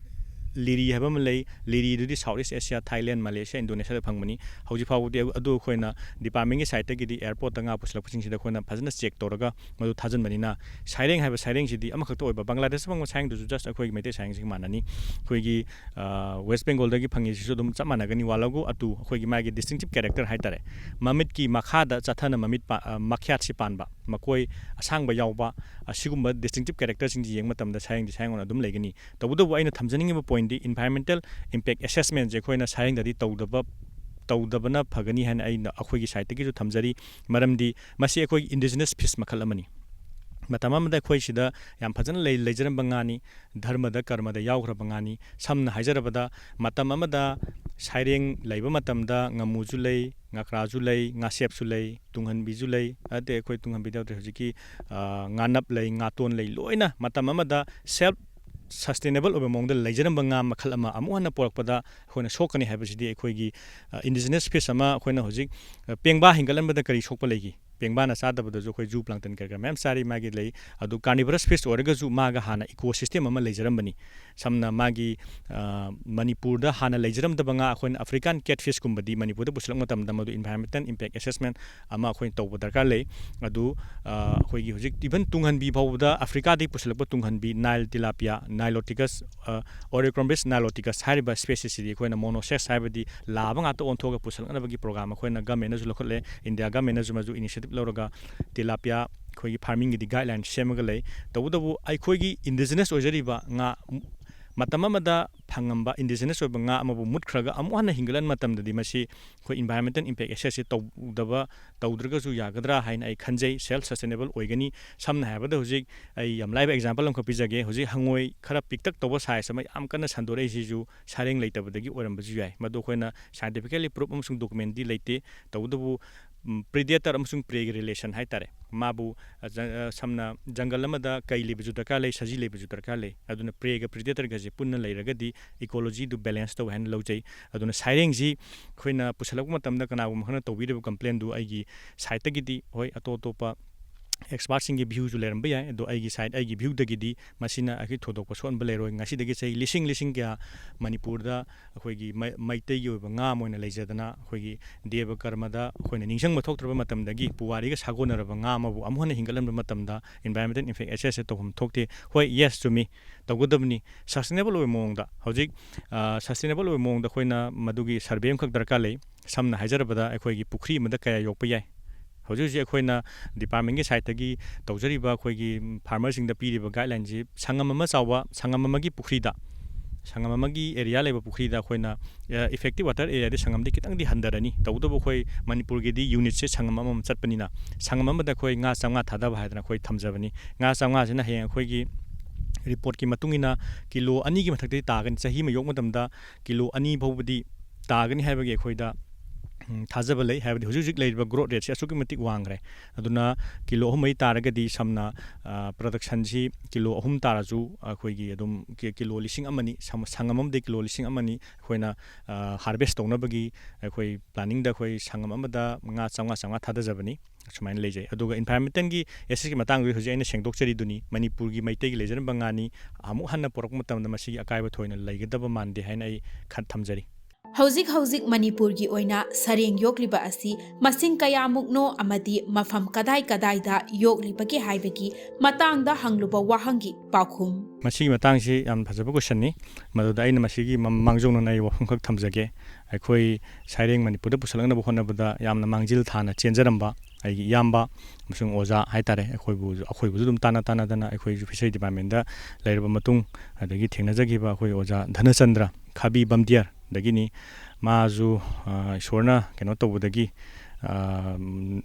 ꯂꯤꯔꯤ ꯍꯥꯏꯕ ꯑꯃ ꯂꯩ꯫ ꯂꯤꯔꯤꯗꯨꯗꯤ South East Asia, Thailand, Malaysia, Indonesiaꯗ ꯐꯪꯕꯅꯤ꯫ ꯍꯧꯖꯤꯛ ꯐꯥꯎꯕꯗꯤ ꯑꯗꯨ ꯑꯩꯈꯣꯏꯅ departmentꯀꯤ sideꯇꯒꯤꯗꯤ airportꯇ ꯉꯥ ꯄꯨꯁꯤꯜꯂꯛꯄꯁꯤꯡꯁꯤꯗ ꯑꯩꯈꯣꯏꯅ ꯐꯖꯅ check ꯇꯧꯔꯒ ꯃꯗꯨ ꯊꯥꯖꯤꯟꯕꯅꯤꯅ, ꯁꯩꯔꯦꯡ ꯍꯥꯏꯕ ꯁꯩꯔꯦꯡꯁꯤꯗꯤ ꯑꯃꯈꯛꯇ ꯑꯣꯏꯕ, ꯕꯪꯒ꯭ꯂꯥꯗꯦꯁꯇ ꯐꯪꯕ ꯁꯩꯔꯦꯡꯗꯨꯁꯨ just ꯑꯩꯈꯣꯏꯒꯤ ꯃꯩꯇꯩ ꯁꯩꯔꯦꯡꯁꯤꯒ ꯃꯥꯟꯅꯅꯤ꯫ ꯑꯩꯈꯣꯏꯒꯤ, ꯑ, West Bengalꯗꯒꯤ ꯐꯪꯉꯤꯁꯤꯁꯨ ꯑꯗꯨꯝ ꯆꯞ ꯃꯥꯟꯅꯒꯅꯤ꯫ ꯋꯥꯂꯥꯒꯨ ꯑꯇꯨ, ꯑꯩꯈꯣꯏꯒꯤ ꯃꯥꯒꯤ distinctive character ꯍꯥꯏꯇꯥꯔꯦ, ꯃꯃꯤꯠꯀꯤ ꯃꯈꯥꯗ ꯆꯠꯊꯅ ꯃꯃꯤꯠ ꯄꯥ-, ꯑ, ꯃꯈ꯭ꯌꯥꯠꯁꯤ ꯄꯥꯟꯕ, ꯃꯀꯣꯏ ꯑꯁꯥꯡꯕ ꯌꯥꯎꯕ, ꯑꯁꯤꯒꯨꯝꯕ distinctive characterꯁꯤꯡꯁꯤ ꯌꯦꯡꯕ ꯃꯇꯝꯗ ꯁꯩꯔꯦꯡꯗꯤ ꯁꯩꯔꯦꯡ ꯑꯣꯏꯅ ꯑꯗꯨꯝ ꯂꯩꯒꯅꯤ꯫ ꯇꯧꯕꯇꯕꯨ ꯑꯩꯅ ꯊꯝꯖꯅꯤꯡꯉꯤꯕ pointꯗꯤ environmental impact assessmentꯁꯦ ꯑꯩꯈꯣꯏꯅ ꯁꯩꯔꯦꯡꯗꯗꯤ ꯇꯧꯗꯕ, ꯇꯧꯗꯕꯅ ꯐꯒꯅꯤ ꯍꯥꯏꯅ ꯑꯩꯅ ꯑꯩꯈꯣꯏꯒꯤ sideꯇꯒꯤꯁꯨ ꯊꯝꯖꯔꯤ꯫ ꯃꯔꯝꯗꯤ ꯃꯁꯤ ꯑꯩꯈꯣꯏꯒꯤ indigenous fish ꯃꯈꯜ ꯑꯃꯅꯤ꯫ ꯃꯇꯝ ꯑꯃꯗ ꯑꯩꯈꯣꯏ ꯁꯤꯗ ꯌꯥꯝ ꯐꯖꯅ ꯂꯩ-, ꯂꯩꯖꯔꯝꯕ ꯉꯥꯅꯤ, ꯙꯔꯃꯗ, ꯀꯔꯃꯗ ꯌꯥꯎꯈ꯭ꯔꯕ ꯉꯥꯅꯤ꯫ ꯁꯝꯅ ꯍꯥꯏꯖꯔꯕꯗ, ꯃꯇꯝ ꯑꯃꯗ ꯁꯩꯔꯦꯡ ꯂꯩꯕ ꯃꯇꯝꯗ ꯉꯥꯃꯨꯁꯨ ꯂꯩ, ꯉꯀ꯭ꯔꯥꯁꯨ ꯂꯩ, ꯉꯥꯁꯦꯞꯁꯨ ꯂꯩ, ꯇꯨꯡꯍꯟꯕꯤꯁꯨ ꯂꯩ, ꯅꯠꯇꯦ, ꯑꯩꯈꯣꯏ ꯇꯨꯡꯍꯟꯕꯤꯗꯤ ꯌꯥꯎꯗ꯭ꯔꯦ, ꯍꯧꯖꯤꯛꯀꯤ, ꯑ, ꯉꯥꯅꯞ ꯂꯩ, ꯉꯥꯇꯣꯟ ꯂꯩ, ꯂꯣꯏꯅ ꯃꯇꯝ ꯑꯃꯗ self ꯁꯁꯇꯦꯅꯦꯕꯜ ꯑꯣꯏꯕ ꯃꯑꯣꯡꯗ ꯂꯩꯖꯔꯝꯕ ꯉꯥ ꯃꯈꯜ ꯑꯃ ꯑꯃꯨꯛ ꯍꯟꯅ ꯄꯣꯔꯛꯄꯗ ꯑꯩꯈꯣꯏꯅ ꯁꯣꯛꯀꯅꯤ ꯍꯥꯏꯕꯁꯤꯗꯤ ꯑꯩꯈꯣꯏꯒꯤ ꯏꯟꯗꯤꯖꯤꯅꯁ ꯐꯤꯁ ꯑꯃ ꯑꯩꯈꯣꯏꯅ ꯍꯧꯖꯤꯛ ꯑ, ꯄꯦꯡꯕꯥ ꯍꯦꯟꯒꯠꯍꯟꯕꯗ ꯀꯔꯤ ꯁꯣꯛꯄ ꯂꯩꯒꯦ? ꯄꯦꯡꯕꯥꯅ ꯆꯥꯗꯕꯗꯁꯨ ꯑꯩꯈꯣꯏ ꯖꯨ ꯄ꯭ꯂꯥꯡꯇꯟ ꯀꯔꯤ ꯀꯔꯥ ꯃꯌꯥꯝ ꯆꯥꯔꯤ꯫ ꯃꯥꯒꯤ ꯂꯩ꯫ ꯑꯗꯨ ꯀꯥꯔꯅꯤꯚꯔꯁ ꯐꯤꯁ ꯑꯣꯏꯔꯒꯁꯨ ꯃꯥꯒ ꯍꯥꯟꯅ ꯏꯀꯣ ꯁꯤꯁꯇꯦꯝ ꯑꯃ ꯂꯩꯖꯔꯝꯕꯅꯤ꯫ ꯁꯝꯅ ꯃꯥꯒꯤ ꯑ, ꯃꯅꯤꯄꯨꯔꯗ ꯍꯥꯟꯅ ꯂꯩꯖꯔꯝꯗꯕ ꯉꯥ ꯑꯩꯈꯣꯏꯅ ꯑꯐ꯭ꯔꯤꯀꯥꯟ ꯀꯦꯠ ꯐꯤꯁꯀꯨꯝꯕꯗꯤ ꯃꯅꯤꯄꯨꯔꯗ ꯄꯨꯁꯤꯜꯂꯛꯄ ꯃꯇꯝꯗ ꯃꯗꯨ ꯏꯟꯚꯥꯏꯔꯣꯟꯃꯦꯟꯇꯦꯜ ꯏꯝꯄꯦꯛ ꯑꯦꯁꯦꯁꯃꯦꯟ ꯑꯃ ꯑꯩꯈꯣꯏꯅ ꯇꯧꯕ ꯗꯔꯀꯥꯔ ꯂꯩ꯫ ꯑꯗꯨ ꯑ, ꯑꯩꯈꯣꯏꯒꯤ ꯍꯧꯖꯤꯛ ꯏꯚꯟ ꯇꯨꯡꯍꯟꯕꯤ ꯐꯥꯎꯕꯗ ꯑꯐ꯭ꯔꯤꯀꯥꯗꯒꯤ ꯄꯨꯁꯤꯜꯂꯛꯄ ꯇꯨꯡꯍꯟꯕꯤ, ꯅꯥꯏꯜ ꯇꯤꯂꯥꯄꯤꯌꯥ, ꯅꯥꯏꯂꯣꯇꯤꯀꯁ, ꯑ, ꯑꯣꯔꯤꯀ꯭ꯔꯣꯝꯕꯤꯁ ꯅꯥꯏꯂꯣꯇꯤꯀꯁ ꯍꯥꯏꯔꯤꯕ ꯁ꯭ꯄꯦꯁꯤꯁꯁꯤꯗꯤ ꯑꯩꯈꯣꯏꯅ ꯃꯣꯅꯣꯁꯦꯛꯁ ꯍꯥꯏꯕꯗꯤ ꯂꯥꯕ ꯉꯥꯛꯇ ꯑꯣꯟꯊꯣꯛꯑꯒ ꯄꯨꯁꯤꯜꯂꯛꯅꯕꯒꯤ ꯄ꯭ꯔꯣꯒ꯭ꯔꯥꯝ ꯑꯩꯈꯣꯏꯅ ꯒꯃꯦꯟꯅꯁꯨ ꯂꯧꯈꯠꯂꯦ꯫ ꯏꯟꯗꯤꯌꯥ ꯒꯃꯦꯟꯅꯁꯨ ꯃꯗꯨ ꯏꯅꯤꯁꯤꯌꯦꯇꯤꯚ ꯂꯧꯔꯒ ꯇꯤꯂꯥꯄꯤꯌꯥ ꯑꯩꯈꯣꯏꯒꯤ ꯐꯥꯔꯃꯤꯡꯒꯤꯗꯤ ꯒꯥꯏꯗꯂꯥꯏꯟ ꯁꯦꯝꯃꯒ ꯂꯩ꯫ ꯇꯧꯕꯇꯕꯨ ꯑꯩꯈꯣꯏꯒꯤ ꯏꯟꯗꯤꯖꯤꯅꯁ ꯑꯣꯏꯖꯔꯤꯕ ꯉꯥ, ꯃꯇꯝ ꯑꯃꯗ ꯐꯪꯉꯝꯕ ꯏꯟꯗꯤꯖꯤꯅꯁ ꯑꯣꯏꯕ ꯉꯥ ꯑꯃꯕꯨ ꯃꯨꯠꯈ꯭ꯔꯒ ꯑꯃꯨꯛ ꯍꯟꯅ ꯍꯤꯡꯒꯠꯍꯟꯕ ꯃꯇꯝꯗꯗꯤ ꯃꯁꯤ ꯑꯩꯈꯣꯏ ꯏꯟꯚꯥꯏꯔꯣꯟꯃꯦꯟꯇꯦꯜ ꯏꯝꯄꯦꯛ ꯑꯦꯁꯦꯁꯁꯤ ꯇꯧꯗꯕ, ꯇꯧꯗ꯭ꯔꯒꯁꯨ ꯌꯥꯒꯗ꯭ꯔꯥ ꯍꯥꯏꯅ ꯑꯩ ꯈꯟꯖꯩ꯫ ꯁꯦꯜꯐ ꯁꯁꯇꯦꯅꯦꯕꯜ ꯑꯣꯏꯒꯅꯤ꯫ ꯁꯝꯅ ꯍꯥꯏꯔꯕꯗ ꯍꯧꯖꯤꯛ ꯑꯩ ꯌꯥꯝ ꯂꯥꯏꯕ ꯑꯦꯛꯖꯥꯝꯄꯜ ꯑꯃꯈꯛ ꯄꯤꯖꯒꯦ꯫ ꯍꯧꯖꯤꯛ ꯍꯪꯉꯣꯏ ꯈꯔ ꯄꯤꯛꯇꯛ ꯇꯧꯕ ꯁꯥꯏꯖ ꯑꯃ ꯌꯥꯝ ꯀꯟꯅ ꯁꯟꯗꯣꯔꯛꯏꯁꯤꯁꯨ ꯁꯩꯔꯦꯡ ꯂꯩꯇꯕꯗꯒꯤ ꯑꯣꯏꯔꯝꯕꯁꯨ ꯌꯥꯏ꯫ ꯃꯗꯨ ꯑꯩꯈꯣꯏꯅ ꯁꯥꯏꯟꯇꯤꯐꯤꯀꯦꯜꯂꯤ ꯄ꯭ꯔꯨꯐ ꯑꯃꯁꯨꯡ ꯗꯣꯀꯨꯃꯦꯟꯗꯤ ꯂꯩꯇꯦ꯫ ꯇꯧꯕꯇꯕꯨ ꯄ꯭ꯔꯤꯗꯦꯇꯔ ꯑꯃꯁꯨꯡ ꯄ꯭ꯔꯦꯒꯤ ꯔꯤꯂꯦꯁꯟ ꯍꯥꯏꯇꯥꯔꯦ꯫ ꯃꯥꯕꯨ ꯑ, ꯖ-, ꯑ, ꯁꯝꯅ ꯖꯪꯒꯜ ꯑꯃꯗ ꯀꯩ ꯂꯩꯕꯁꯨ ꯗꯔꯀꯥꯔ ꯂꯩ, ꯁꯖꯤ ꯂꯩꯕꯁꯨ ꯗꯔꯀꯥꯔ ꯂꯩ꯫ ꯑꯗꯨꯅ ꯄ꯭ꯔꯦꯒ ꯄ꯭ꯔꯤꯗꯦꯇꯔꯒꯁꯦ ꯄꯨꯟꯅ ꯂꯩꯔꯒꯗꯤ ꯏꯀꯣꯂꯣꯖꯤꯗꯨ ꯕꯦꯂꯦꯟꯁ ꯇꯧꯋꯦ ꯍꯥꯏꯅ ꯂꯧꯖꯩ꯫ ꯑꯗꯨꯅ ꯁꯩꯔꯦꯡꯁꯤ ꯑꯩꯈꯣꯏꯅ ꯄꯨꯁꯜꯂꯛꯄ ꯃꯇꯝꯗ ꯀꯅꯥꯒꯨꯝꯕ ꯈꯔꯅ ꯇꯧꯕꯤꯔꯤꯕ ꯀꯝꯄ꯭ꯂꯦꯟꯗꯨ ꯑꯩꯒꯤ ꯁꯥꯏꯠꯇꯒꯤꯗꯤ ꯍꯣꯏ, ꯑꯇꯣꯞ ꯑꯇꯣꯞꯄ ꯑꯦꯛꯁꯄꯥꯔꯠꯁꯤꯡꯒꯤ ꯚ꯭ꯌꯨꯁꯨ ꯂꯩꯔꯝꯕ ꯌꯥꯏ, ꯑꯗꯣ ꯑꯩꯒꯤ ꯁꯥꯏꯠ, ꯑꯩꯒꯤ ꯚ꯭ꯌꯨꯗꯒꯤꯗꯤ ꯃꯁꯤꯅ ꯑꯩꯈꯣꯏ ꯊꯣꯏꯗꯣꯛꯄ ꯁꯣꯛꯍꯟꯕ ꯂꯩꯔꯣꯏ꯫ ꯉꯁꯤꯗꯒꯤ ꯆꯍꯤ ꯂꯤꯁꯤꯡ ꯂꯤꯁꯤꯡ ꯀꯌꯥ ꯃꯅꯤꯄꯨꯔꯗ ꯑꯩꯈꯣꯏꯒꯤ ꯃꯩ-, ꯃꯩꯇꯩꯒꯤ ꯑꯣꯏꯕ ꯉꯥ ꯑꯃ ꯑꯣꯏꯅ ꯂꯩꯖꯗꯅ ꯑꯩꯈꯣꯏꯒꯤ ꯗꯦꯕ ꯀꯔꯃꯗ ꯑꯩꯈꯣꯏꯅ ꯅꯤꯡꯁꯤꯡꯕ ꯊꯣꯛꯇ꯭ꯔꯕ ꯃꯇꯝꯗꯒꯤ ꯄꯨꯋꯥꯔꯤꯒ ꯁꯥꯒꯣꯟꯅꯔꯕ ꯉꯥ ꯑꯃꯕꯨ ꯑꯃꯨꯛ ꯍꯟꯅ ꯍꯤꯡꯒꯠꯍꯟꯕ ꯃꯇꯝꯗ ꯏꯟꯚꯥꯏꯔꯣꯟꯃꯦꯟꯇꯦꯜ ꯏꯝꯄꯦꯛ ꯑꯦꯁꯦꯁꯁꯦ ꯇꯧꯐꯝ ꯊꯣꯛꯇꯦ꯫ ꯍꯣꯏ, ꯌꯦꯁ, ꯆꯨꯝꯃꯤ, ꯇꯧꯒꯗꯕꯅꯤ꯫ ꯁꯁꯇꯦꯅꯦꯕꯜ ꯑꯣꯏꯕ ꯃꯑꯣꯡꯗ ꯍꯧꯖꯤꯛ, ꯑ, ꯁꯁꯇꯦꯅꯦꯕꯜ ꯑꯣꯏꯕ ꯃꯑꯣꯡꯗ ꯑꯩꯈꯣꯏꯅ ꯃꯗꯨꯒꯤ ꯁꯔꯚꯦ ꯑꯃꯈꯛ ꯗꯔꯀꯥꯔ ꯂꯩ꯫ ꯁꯝꯅ ꯍꯥꯏꯖꯔꯕꯗ ꯑꯩꯈꯣꯏꯒꯤ ꯄꯨꯈ꯭ꯔꯤ ꯑꯃꯗ ꯀꯌꯥ ꯌꯣꯛꯄ ꯌꯥꯏ? ꯍꯧꯖꯤꯛ ꯍꯧꯖꯤꯛ ꯑꯩꯈꯣꯏꯅ ꯗꯤꯄꯥꯔꯠꯃꯦꯟꯒꯤ ꯁꯥꯏꯠꯇꯒꯤ ꯇꯧꯖꯔꯤꯕ ꯑꯩꯈꯣꯏꯒꯤ ꯐꯥꯔꯃꯔꯁꯤꯡꯗ ꯄꯤꯔꯤꯕ ꯒꯥꯏꯗꯂꯥꯏꯟꯁꯤ ꯁꯪꯉꯝ ꯑꯃ ꯆꯥꯎꯕ, ꯁꯪꯉꯝ ꯑꯃꯒꯤ ꯄꯨꯈ꯭ꯔꯤꯗ, ꯁꯪꯉꯝ ꯑꯃꯒꯤ ꯑꯦꯔꯤꯌꯥ ꯂꯩꯕ ꯄꯨꯈ꯭ꯔꯤꯗ ꯑꯩꯈꯣꯏꯅ, ꯑ, ꯏꯐꯦꯛꯇꯤꯞ ꯋꯥꯇꯔ ꯑꯦꯔꯤꯌꯥꯗꯤ ꯁꯪꯉꯝꯗꯤ ꯈꯤꯇꯪꯗꯤ ꯍꯟꯊꯔꯅꯤ꯫ ꯇꯧꯕꯇꯕꯨ ꯑꯩꯈꯣꯏ ꯃꯅꯤꯄꯨꯔꯒꯤꯗꯤ ꯌꯨꯅꯤꯠꯁꯦ ꯁꯪꯉꯝ ꯑꯃꯃꯝ ꯆꯠꯄꯅꯤꯅ ꯁꯪꯉꯝ ꯑꯃꯗ ꯑꯩꯈꯣꯏ ꯉꯥ ꯆꯥꯝꯃꯉꯥ ꯊꯥꯗꯕ ꯍꯥꯏꯗꯅ ꯑꯩꯈꯣꯏ ꯊꯝꯖꯕꯅꯤ꯫ ꯉꯥ ꯆꯥꯝꯃꯉꯥꯁꯤꯅ ꯍꯌꯦꯡ ꯑꯩꯈꯣꯏꯒꯤ ꯔꯤꯄꯣꯔꯠꯀꯤ ꯃꯇꯨꯡ ꯏꯟꯅ ꯀꯤꯂꯣ ꯑꯅꯤꯒꯤ ꯃꯊꯛꯇꯗꯤ ꯇꯥꯒꯅꯤ꯫ ꯆꯍꯤ ꯑꯃ ꯌꯣꯛ ꯃꯇꯝꯗ ꯀꯤꯂꯣ ꯑꯅꯤ ꯐꯥꯎꯕꯗꯤ ꯇꯥꯒꯅꯤ ꯍꯥꯏꯕꯒꯤ ꯑꯩꯈꯣꯏꯗ ꯎꯝ, ꯊꯥꯖꯕ ꯂꯩ꯫ ꯍꯥꯏꯕꯗꯤ ꯍꯧꯖꯤꯛ ꯍꯧꯖꯤꯛ ꯂꯩꯔꯤꯕ growth rateꯁꯤ ꯑꯁꯨꯛꯀꯤ ꯃꯇꯤꯛ ꯋꯥꯡꯈ꯭ꯔꯦ꯫ ꯑꯗꯨꯅ ꯀꯤꯂꯣ ꯑꯍꯨꯝ ꯃꯔꯤ ꯇꯥꯔꯒꯗꯤ, ꯁꯝꯅ, ꯑ, productionꯁꯤ ꯀꯤꯂꯣ ꯑꯍꯨꯝ ꯇꯥꯔꯁꯨ ꯑꯩꯈꯣꯏꯒꯤ ꯑꯗꯨꯝ ꯀꯤ-, ꯀꯤꯂꯣ ꯂꯤꯁꯤꯡ ꯑꯃꯅꯤ, ꯁꯪ-, ꯁꯪꯉꯝ ꯑꯃꯗꯒꯤ ꯀꯤꯂꯣ ꯂꯤꯁꯤꯡ ꯑꯃꯅꯤ ꯑꯩꯈꯣꯏꯅ, ꯑ, harvest ꯇꯧꯅꯕꯒꯤ ꯑꯩꯈꯣꯏ planningꯗ ꯑꯩꯈꯣꯏ ꯁꯪꯉꯝ ꯑꯃꯗ ꯉꯥ ꯆꯥꯝꯃꯉꯥ, ꯆꯥꯝꯃꯉꯥ ꯊꯥꯗꯖꯕꯅꯤ꯫ ꯁꯨꯃꯥꯏꯅ ꯂꯩꯖꯩ꯫ ꯑꯗꯨꯒ environmentalꯒꯤ aspectꯀꯤ ꯃꯇꯥꯡꯗꯨꯗꯤ ꯍꯧꯖꯤꯛ ꯑꯩꯅ ꯁꯦꯡꯗꯣꯛꯆꯔꯤꯗꯨꯅꯤ꯫ ꯃꯅꯤꯄꯨꯔꯒꯤ ꯃꯩꯇꯩꯒꯤ ꯂꯩꯖꯔꯝꯕ ꯉꯥꯅꯤ, ꯑꯃꯨꯛ ꯍꯟꯅ ꯄꯨꯔꯛꯄ ꯃꯇꯝꯗ ꯃꯁꯤꯒꯤ ꯑꯀꯥꯏꯕ ꯊꯣꯏꯅ ꯂꯩꯒꯗꯕ ꯃꯥꯟꯗꯦ ꯍꯥꯏꯅ ꯑꯩ ꯈꯟ-, ꯊꯝꯖꯔꯤ꯫ ꯍꯧꯖꯤꯛ ꯍꯧꯖꯤꯛ ꯃꯅꯤꯄꯨꯔꯒꯤ ꯑꯣꯏꯅ ꯁꯔꯦꯡ ꯌꯣꯛꯂꯤꯕ ꯑꯁꯤ ꯃꯁꯤꯡ ꯀꯌꯥꯃꯨꯛꯅꯣ ꯑꯃꯗꯤ ꯃꯐꯝ ꯀꯗꯥꯏ ꯀꯗꯥꯏꯗ ꯌꯣꯛꯂꯤꯕꯒꯦ ꯍꯥꯏꯕꯒꯤ ꯃꯇꯥꯡꯗ ꯍꯪꯂꯨꯕ ꯋꯥꯍꯪꯒꯤ ꯄꯥꯎꯈꯨꯝ꯫ ꯃꯁꯤꯒꯤ ꯃꯇꯥꯡꯁꯤ ꯌꯥꯝ ꯐꯖꯕ questionꯅꯤ꯫ ꯃꯗꯨꯗ ꯑꯩꯅ ꯃꯁꯤꯒꯤ ꯃ-, ꯃꯥꯡꯖꯧꯅꯅ ꯑꯩ ꯋꯥꯐꯝꯈꯛ ꯊꯝꯖꯒꯦ꯫ ꯑꯩꯈꯣꯏ ꯁꯩꯔꯦꯡ ꯃꯅꯤꯄꯨꯔꯗ ꯄꯨꯁꯜꯂꯛꯅꯕ ꯍꯣꯠꯅꯕꯗ ꯌꯥꯝꯅ ꯃꯥꯡꯖꯤꯜ ꯊꯥꯅ ꯆꯦꯟꯖꯔꯝꯕ ꯑꯩꯒꯤ ꯏꯌꯥꯝꯕ ꯑꯃꯁꯨꯡ ꯑꯣꯖꯥ ꯍꯥꯏꯇꯥꯔꯦ, ꯑꯩꯈꯣꯏꯕꯨ, ꯑꯩꯈꯣꯏꯕꯨꯁꯨ ꯑꯗꯨꯝ ꯇꯥꯟꯅ ꯇꯥꯟꯅꯗꯅ ꯑꯩꯈꯣꯏꯁꯨ fishery departmentꯗ ꯂꯩꯔꯕ ꯃꯇꯨꯡ, ꯑꯗꯒꯤ ꯊꯦꯡꯅꯖꯈꯤꯕ ꯑꯩꯈꯣꯏ ꯑꯣꯖꯥ ꯙꯅꯆꯟꯗ꯭ꯔ ꯈꯥꯕꯤ ꯕꯝꯗꯤꯌꯥꯔꯗꯒꯤꯅꯤ꯫ ꯃꯥꯁꯨ, ꯑ, ꯏꯁꯣꯔꯅ ꯀꯩꯅꯣ ꯇꯧꯕꯗꯒꯤ, ꯑ,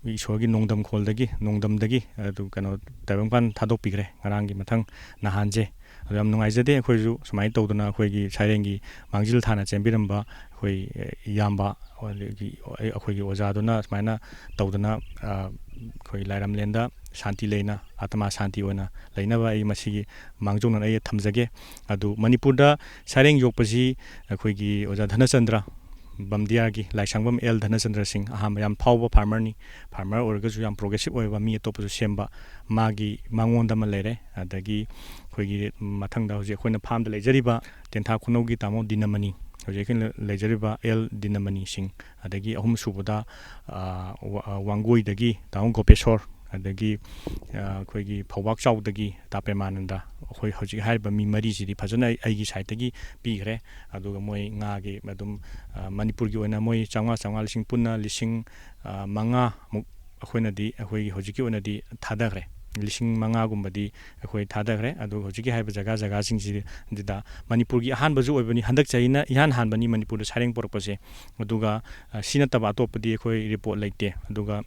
ꯏꯁꯣꯔꯒꯤ ꯅꯣꯡꯗꯝꯈꯣꯜꯗꯒꯤ, ꯅꯣꯡꯗꯝꯗꯒꯤ ꯑꯗꯨ ꯀꯩꯅꯣ ꯇꯥꯏꯕꯪꯄꯥꯟ ꯊꯥꯗꯣꯛꯄꯤꯈ꯭ꯔꯦ ꯉꯔꯥꯡꯒꯤ ꯃꯊꯪ ꯅꯍꯥꯟꯁꯦ꯫ ꯑꯗꯨ ꯌꯥꯝ ꯅꯨꯡꯉꯥꯏꯖꯗꯦ꯫ ꯑꯩꯈꯣꯏꯁꯨ ꯁꯨꯃꯥꯏꯅ ꯇꯧꯗꯅ ꯑꯩꯈꯣꯏꯒꯤ ꯁꯩꯔꯦꯡꯒꯤ ꯃꯥꯡꯖꯤꯜ ꯊꯥꯅ ꯆꯦꯟꯕꯤꯔꯝꯕ ꯑꯩꯈꯣꯏ ꯏꯌꯥꯝꯕ, ꯑꯗꯒꯤ ꯑꯩꯈꯣꯏꯒꯤ ꯑꯣꯖꯥꯗꯨꯅ ꯁꯨꯃꯥꯏꯅ ꯇꯧꯗꯅ, ꯑ, ꯑꯩꯈꯣꯏ ꯂꯥꯏꯔꯝꯂꯦꯟꯗ ꯁꯥꯟꯇꯤ ꯂꯩꯅ, ꯑꯥꯇꯃꯥ ꯁꯥꯟꯇꯤ ꯑꯣꯏꯅ ꯂꯩꯅꯕ ꯑꯩ ꯃꯁꯤꯒꯤ ꯃꯥꯡꯖꯧꯅꯅ ꯑꯩ ꯊꯝꯖꯒꯦ꯫ ꯑꯗꯨ ꯃꯅꯤꯄꯨꯔꯗ ꯁꯩꯔꯦꯡ ꯌꯣꯛꯄꯁꯤ ꯑꯩꯈꯣꯏꯒꯤ ꯑꯣꯖꯥ ꯙꯅꯆꯟꯗ꯭ꯔ ꯕꯝꯗꯤꯌꯥꯔꯒꯤ, ꯂꯥꯏꯁꯪꯕꯝ ꯑꯦꯜ ꯙꯅꯆꯟꯗ꯭ꯔ ꯁꯤꯡ, ꯑꯍꯥꯟꯕ ꯌꯥꯝ ꯐꯥꯎꯕ farmerꯅꯤ꯫ Farmer ꯑꯣꯏꯔꯒꯁꯨ ꯌꯥꯝ progressive ꯑꯣꯏꯕ, ꯃꯤ ꯑꯇꯣꯞꯄꯁꯨ ꯁꯦꯝꯕ, ꯃꯥꯒꯤ ꯃꯉꯣꯟꯗ ꯑꯃ ꯂꯩꯔꯦ꯫ ꯑꯗꯒꯤ ꯑꯩꯈꯣꯏꯒꯤ ꯃꯊꯪꯗ ꯍꯧꯖꯤꯛ ꯑꯩꯈꯣꯏꯅ farmꯗ ꯂꯩꯖꯔꯤꯕ ꯇꯦꯟꯊꯥ ꯈꯨꯅꯧꯒꯤ ꯇꯥꯃꯣ ꯗꯤꯅꯃꯅꯤ, ꯍꯧꯖꯤꯛ ꯑꯩꯈꯣꯏꯅ ꯂꯩꯖꯔꯤꯕ ꯑꯦꯜ ꯗꯤꯅꯃꯅꯤ ꯁꯤꯡ, ꯑꯗꯒꯤ ꯑꯍꯨꯝ ꯁꯨꯕꯗ, ꯑ, ꯋꯥ-, ꯑ, ꯋꯥꯡꯒꯣꯏꯗꯒꯤ ꯇꯥꯃꯣ ꯒꯣꯄꯦꯁꯣꯔ, ꯑꯗꯒꯤ, ꯑ, ꯑꯩꯈꯣꯏꯒꯤ ꯐꯧꯕꯥꯛ ꯆꯥꯎꯗꯒꯤ ꯇꯥ ꯄ꯭ꯔꯦꯃꯥꯅꯟꯗ, ꯑꯩꯈꯣꯏ ꯍꯧꯖꯤꯛ ꯍꯥꯏꯔꯤꯕ ꯃꯤ ꯃꯔꯤꯁꯤꯗꯤ ꯐꯖꯅ ꯑꯩ, ꯑꯩꯒꯤ sideꯇꯒꯤ ꯄꯤꯈ꯭ꯔꯦ꯫ ꯑꯗꯨꯒ ꯃꯣꯏ ꯉꯥꯒꯤ ꯑꯗꯨꯝ, ꯑ, ꯃꯅꯤꯄꯨꯔꯒꯤ ꯑꯣꯏꯅ ꯃꯣꯏ ꯆꯥꯝꯃꯉꯥ, ꯆꯥꯝꯃꯉꯥ, ꯂꯤꯁꯤꯡ ꯄꯨꯟꯅ ꯂꯤꯁꯤꯡ, ꯑ, ꯃꯉꯥꯃꯨꯛ ꯑꯩꯈꯣꯏꯅꯗꯤ, ꯑꯩꯈꯣꯏꯒꯤ ꯍꯧꯖꯤꯛꯀꯤ ꯑꯣꯏꯅꯗꯤ ꯊꯥꯗꯈ꯭ꯔꯦ꯫ ꯂꯤꯁꯤꯡ ꯃꯉꯥꯒꯨꯝꯕꯗꯤ ꯑꯩꯈꯣꯏ ꯊꯥꯗꯈ꯭ꯔꯦ꯫ ꯑꯗꯨꯒ ꯍꯧꯖꯤꯛꯀꯤ ꯍꯥꯏꯔꯤꯕ ꯖꯒꯥ ꯖꯒꯥꯁꯤꯡꯁꯤꯗ ꯃꯅꯤꯄꯨꯔꯒꯤ ꯑꯍꯥꯟꯕꯁꯨ ꯑꯣꯏꯕꯅꯤ, ꯍꯟꯗꯛ ꯆꯍꯤꯅ ꯏꯍꯥꯟ ꯍꯥꯟꯕꯅꯤ ꯃꯅꯤꯄꯨꯔꯗ ꯁꯩꯔꯦꯡ ꯄꯨꯔꯛꯄꯁꯦ꯫ ꯑꯗꯨꯒ, ꯑ, ꯁꯤ ꯅꯠꯇꯕ ꯑꯇꯣꯞꯄꯗꯤ ꯑꯩꯈꯣꯏ report ꯂꯩꯇꯦ꯫ ꯑꯗꯨꯒ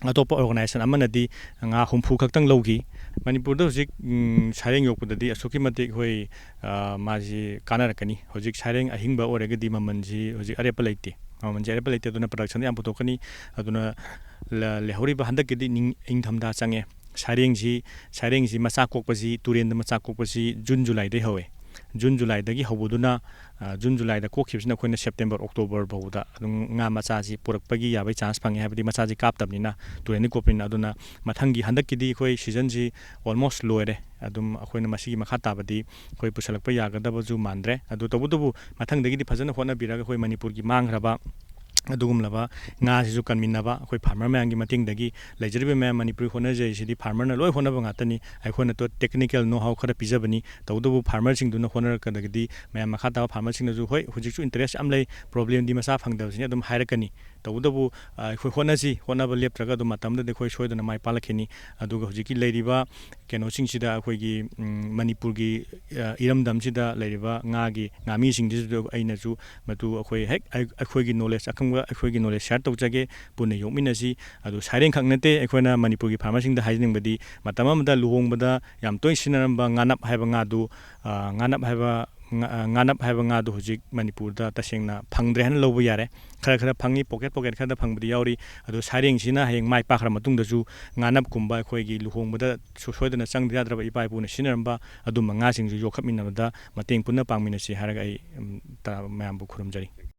ꯑꯇꯣꯞꯄ organization ꯑꯃꯅꯗꯤ ꯉꯥ ꯍꯨꯝꯐꯨ ꯈꯛꯇꯪ ꯂꯧꯈꯤ꯫ ꯃꯅꯤꯄꯨꯔꯗ ꯍꯧꯖꯤꯛ, ꯎꯝ, ꯁꯩꯔꯦꯡ ꯌꯣꯛꯄꯗꯗꯤ ꯑꯁꯨꯛꯀꯤ ꯃꯇꯤꯛ ꯑꯩꯈꯣꯏ, ꯑ, ꯃꯥꯁꯤ ꯀꯥꯟꯅꯔꯛꯀꯅꯤ꯫ ꯍꯧꯖꯤꯛ ꯁꯩꯔꯦꯡ ꯑꯍꯤꯡꯕ ꯑꯣꯏꯔꯒꯗꯤ ꯃꯃꯜꯁꯤ ꯍꯧꯖꯤꯛ ꯑꯔꯦꯞꯄ ꯂꯩꯇꯦ꯫ ꯃꯃꯜꯁꯦ ꯑꯔꯦꯞꯄ ꯂꯩꯇꯦ꯫ ꯑꯗꯨꯅ ꯄ꯭ꯔꯗꯛꯁꯟꯗ ꯌꯥꯝ ꯄꯨꯊꯣꯛꯀꯅꯤ꯫ ꯑꯗꯨꯅ ꯂ- ꯂꯩꯍꯧꯔꯤꯕ ꯍꯟꯗꯛꯀꯤꯗꯤ ꯅꯤꯡ- ꯏꯪꯊꯝꯊꯥ ꯆꯪꯉꯦ꯫ ꯁꯥꯏꯔꯦꯡꯁꯤ, ꯁꯥꯏꯔꯦꯡꯁꯤ ꯃꯆꯥ ꯀꯣꯛꯄꯁꯤ, ꯇꯨꯔꯦꯟꯗ ꯃꯆꯥ ꯀꯣꯛꯄꯁꯤ ꯖꯨꯟ ꯖꯨꯂꯥꯏꯗꯩ ꯍꯧꯋꯦ꯫ ꯖꯨꯟ ꯖꯨꯂꯥꯏꯗꯒꯤ ꯍꯧꯕꯗꯨꯅ, ꯑ, ꯖꯨꯟ ꯖꯨꯂꯥꯏꯗ ꯀꯣꯛꯈꯤꯕꯁꯤꯅ ꯑꯩꯈꯣꯏꯅ ꯁꯦꯞꯇꯦꯝꯕꯔ ꯑꯣꯛꯇꯣꯕꯔ ꯐꯥꯎꯕꯗ ꯑꯗꯨꯝ ꯉꯥ ꯃꯆꯥꯁꯤ ꯄꯨꯔꯛꯄꯒꯤ ꯌꯥꯕꯒꯤ ꯆꯥꯟꯁ ꯐꯪꯉꯦ꯫ ꯍꯥꯏꯕꯗꯤ ꯃꯆꯥꯁꯤ ꯀꯥꯞꯇꯕꯅꯤꯅ, ꯇꯨꯔꯦꯟꯗꯒꯤ ꯀꯣꯛꯄꯅꯤꯅ꯫ ꯑꯗꯨꯅ ꯃꯊꯪꯒꯤ, ꯍꯟꯗꯛꯀꯤꯗꯤ ꯑꯩꯈꯣꯏ ꯁꯤꯖꯟꯁꯤ ꯑꯣꯜꯃꯣꯁ ꯂꯣꯏꯔꯦ꯫ ꯑꯗꯨꯝ ꯑꯩꯈꯣꯏꯅ ꯃꯁꯤꯒꯤ ꯃꯈꯥ ꯇꯥꯕꯗꯤ ꯑꯩꯈꯣꯏ ꯄꯨꯁꯜꯂꯛꯄ ꯌꯥꯒꯗꯕꯁꯨ ꯃꯥꯟꯗ꯭ꯔꯦ꯫ ꯑꯗꯨ ꯇꯧꯕꯇꯕꯨ ꯃꯊꯪꯗꯒꯤꯗꯤ ꯐꯖꯅ ꯍꯣꯠꯅꯕꯤꯔꯒ ꯑꯩꯈꯣꯏ ꯃꯅꯤꯄꯨꯔꯒꯤ ꯃꯥꯡꯈ꯭ꯔꯕ ꯑꯗꯨꯒꯨꯝꯂꯕ ꯉꯥꯁꯤꯁꯨ ꯀꯟꯃꯤꯟꯅꯕ, ꯑꯩꯈꯣꯏ ꯐꯥꯔꯃꯔ ꯃꯌꯥꯝꯒꯤ ꯃꯇꯦꯡꯗꯒꯤ꯫ ꯂꯩꯖꯔꯤꯕ ꯃꯌꯥꯝ, ꯃꯅꯤꯄꯨꯔꯒꯤ ꯍꯣꯠꯅꯖꯔꯤꯁꯤꯗꯤ ꯐꯥꯔꯃꯔꯅ ꯂꯣꯏ ꯍꯣꯠꯅꯕ ꯉꯥꯛꯇꯅꯤ꯫ ꯑꯩꯈꯣꯏꯅ ꯇꯣ-, ꯇꯦꯛꯅꯤꯀꯦꯜ ꯅꯣ ꯍꯥꯎ ꯈꯔ ꯄꯤꯖꯕꯅꯤ꯫ ꯇꯧꯕꯇꯕꯨ ꯐꯥꯔꯃꯔꯁꯤꯡꯗꯨꯅ ꯍꯣꯠꯅꯔꯛꯀꯗꯒꯗꯤ ꯃꯌꯥꯝ ꯃꯈꯥ ꯇꯥꯕ ꯐꯥꯔꯃꯔꯁꯤꯡꯅꯁꯨ, "ꯍꯣꯏ, ꯍꯧꯖꯤꯛꯁꯨ ꯏꯟꯇꯔꯦꯁ ꯌꯥꯝ ꯂꯩ, ꯄ꯭ꯔꯣꯕ꯭ꯂꯦꯝꯗꯤ ꯃꯆꯥ ꯐꯪꯗꯕꯁꯤꯅꯤ" ꯑꯗꯨꯝ ꯍꯥꯏꯔꯛꯀꯅꯤ꯫ ꯇꯧꯕꯇꯕꯨ, ꯑ, ꯑꯩꯈꯣꯏ ꯍꯣꯠꯅꯁꯤ, ꯍꯣꯠꯅꯕ ꯂꯦꯞꯇ꯭ꯔꯒ ꯑꯗꯨꯝ ꯃꯇꯝꯗꯗꯤ ꯑꯩꯈꯣꯏ ꯁꯣꯏꯗꯅ ꯃꯥꯏ ꯄꯥꯛꯂꯛꯈꯤꯅꯤ꯫ ꯑꯗꯨꯒ ꯍꯧꯖꯤꯛꯀꯤ ꯂꯩꯔꯤꯕ ꯀꯩꯅꯣꯁꯤꯡꯁꯤꯗ, ꯑꯩꯈꯣꯏꯒꯤ, ꯎꯝ, ꯃꯅꯤꯄꯨꯔꯒꯤ, ꯑ, ꯏꯔꯝꯗꯝꯁꯤꯗ ꯂꯩꯔꯤꯕ ꯉꯥꯒꯤ ꯉꯥꯃꯤꯁꯤꯡꯁꯤꯁꯨ ꯑꯩꯅꯁꯨ ꯃꯗꯨ ꯑꯩꯈꯣꯏ ꯍꯦꯛ ꯑꯩ-, ꯑꯩꯈꯣꯏꯒꯤ ꯅꯣꯂꯦꯖ ꯑꯈꯪꯕ, ꯑꯩꯈꯣꯏꯒꯤ ꯅꯣꯂꯦꯖ ꯁꯤꯌꯔ ꯇꯧꯖꯒꯦ, ꯄꯨꯟꯅ ꯌꯣꯛꯃꯤꯟꯅꯁꯤ꯫ ꯑꯗꯨ ꯁꯥꯏꯔꯦꯡ ꯈꯛ ꯅꯠꯇꯦ, ꯑꯩꯈꯣꯏꯅ ꯃꯅꯤꯄꯨꯔꯒꯤ ꯐꯥꯔꯃꯔꯁꯤꯡꯗ ꯍꯥꯏꯖꯅꯤꯡꯕꯗꯤ, ꯃꯇꯝ ꯑꯃꯗ ꯂꯨꯍꯣꯡꯕꯗ ꯌꯥꯝ ꯇꯣꯏꯅ ꯁꯤꯖꯤꯟꯅꯔꯝꯕ ꯉꯥꯅꯞ ꯍꯥꯏꯕ ꯉꯥꯗꯨ, ꯑ, ꯉꯥꯅꯞ ꯍꯥꯏꯕ ꯉꯥ-, ꯑ, ꯉꯥꯅꯞ ꯍꯥꯏꯕ ꯉꯥꯗꯨ ꯍꯧꯖꯤꯛ ꯃꯅꯤꯄꯨꯔꯗ ꯇꯁꯦꯡꯅ ꯐꯪꯗ꯭ꯔꯦ ꯍꯥꯏꯅ ꯂꯧꯕ ꯌꯥꯔꯦ꯫ ꯈꯔ ꯈꯔ ꯐꯪꯉꯤ, ꯄꯣꯀꯦꯠ ꯄꯣꯀꯦꯠ ꯈꯔꯗ ꯐꯪꯕꯗꯤ ꯌꯥꯎꯔꯤ꯫ ꯑꯗꯣ ꯁꯥꯏꯔꯦꯡꯁꯤꯅ ꯍꯌꯦꯡ ꯃꯥꯏ ꯄꯥꯛꯈ꯭ꯔ ꯃꯇꯨꯡꯗꯁꯨ ꯉꯥꯅꯞꯀꯨꯝꯕ ꯑꯩꯈꯣꯏꯒꯤ ꯂꯨꯍꯣꯡꯕꯗ ꯁꯨ-, ꯁꯣꯏꯗꯅ ꯆꯪꯗ ꯌꯥꯗ꯭ꯔꯕ ꯏꯄꯥ ꯏꯄꯨꯅ ꯁꯤꯖꯤꯟꯅꯔꯝꯕ ꯑꯗꯨꯝꯕ ꯉꯥꯁꯤꯡꯁꯨ ꯌꯣꯛꯈꯠꯃꯤꯟꯅꯕꯗ ꯃꯇꯦꯡ ꯄꯨꯟꯅ ꯄꯥꯡꯃꯤꯟꯅꯁꯤ ꯍꯥꯏꯔꯒ ꯑꯩ, ꯎꯝ, ꯇ-, ꯃꯌꯥꯝꯕꯨ ꯈꯨꯔꯨꯝꯖꯔꯤ꯫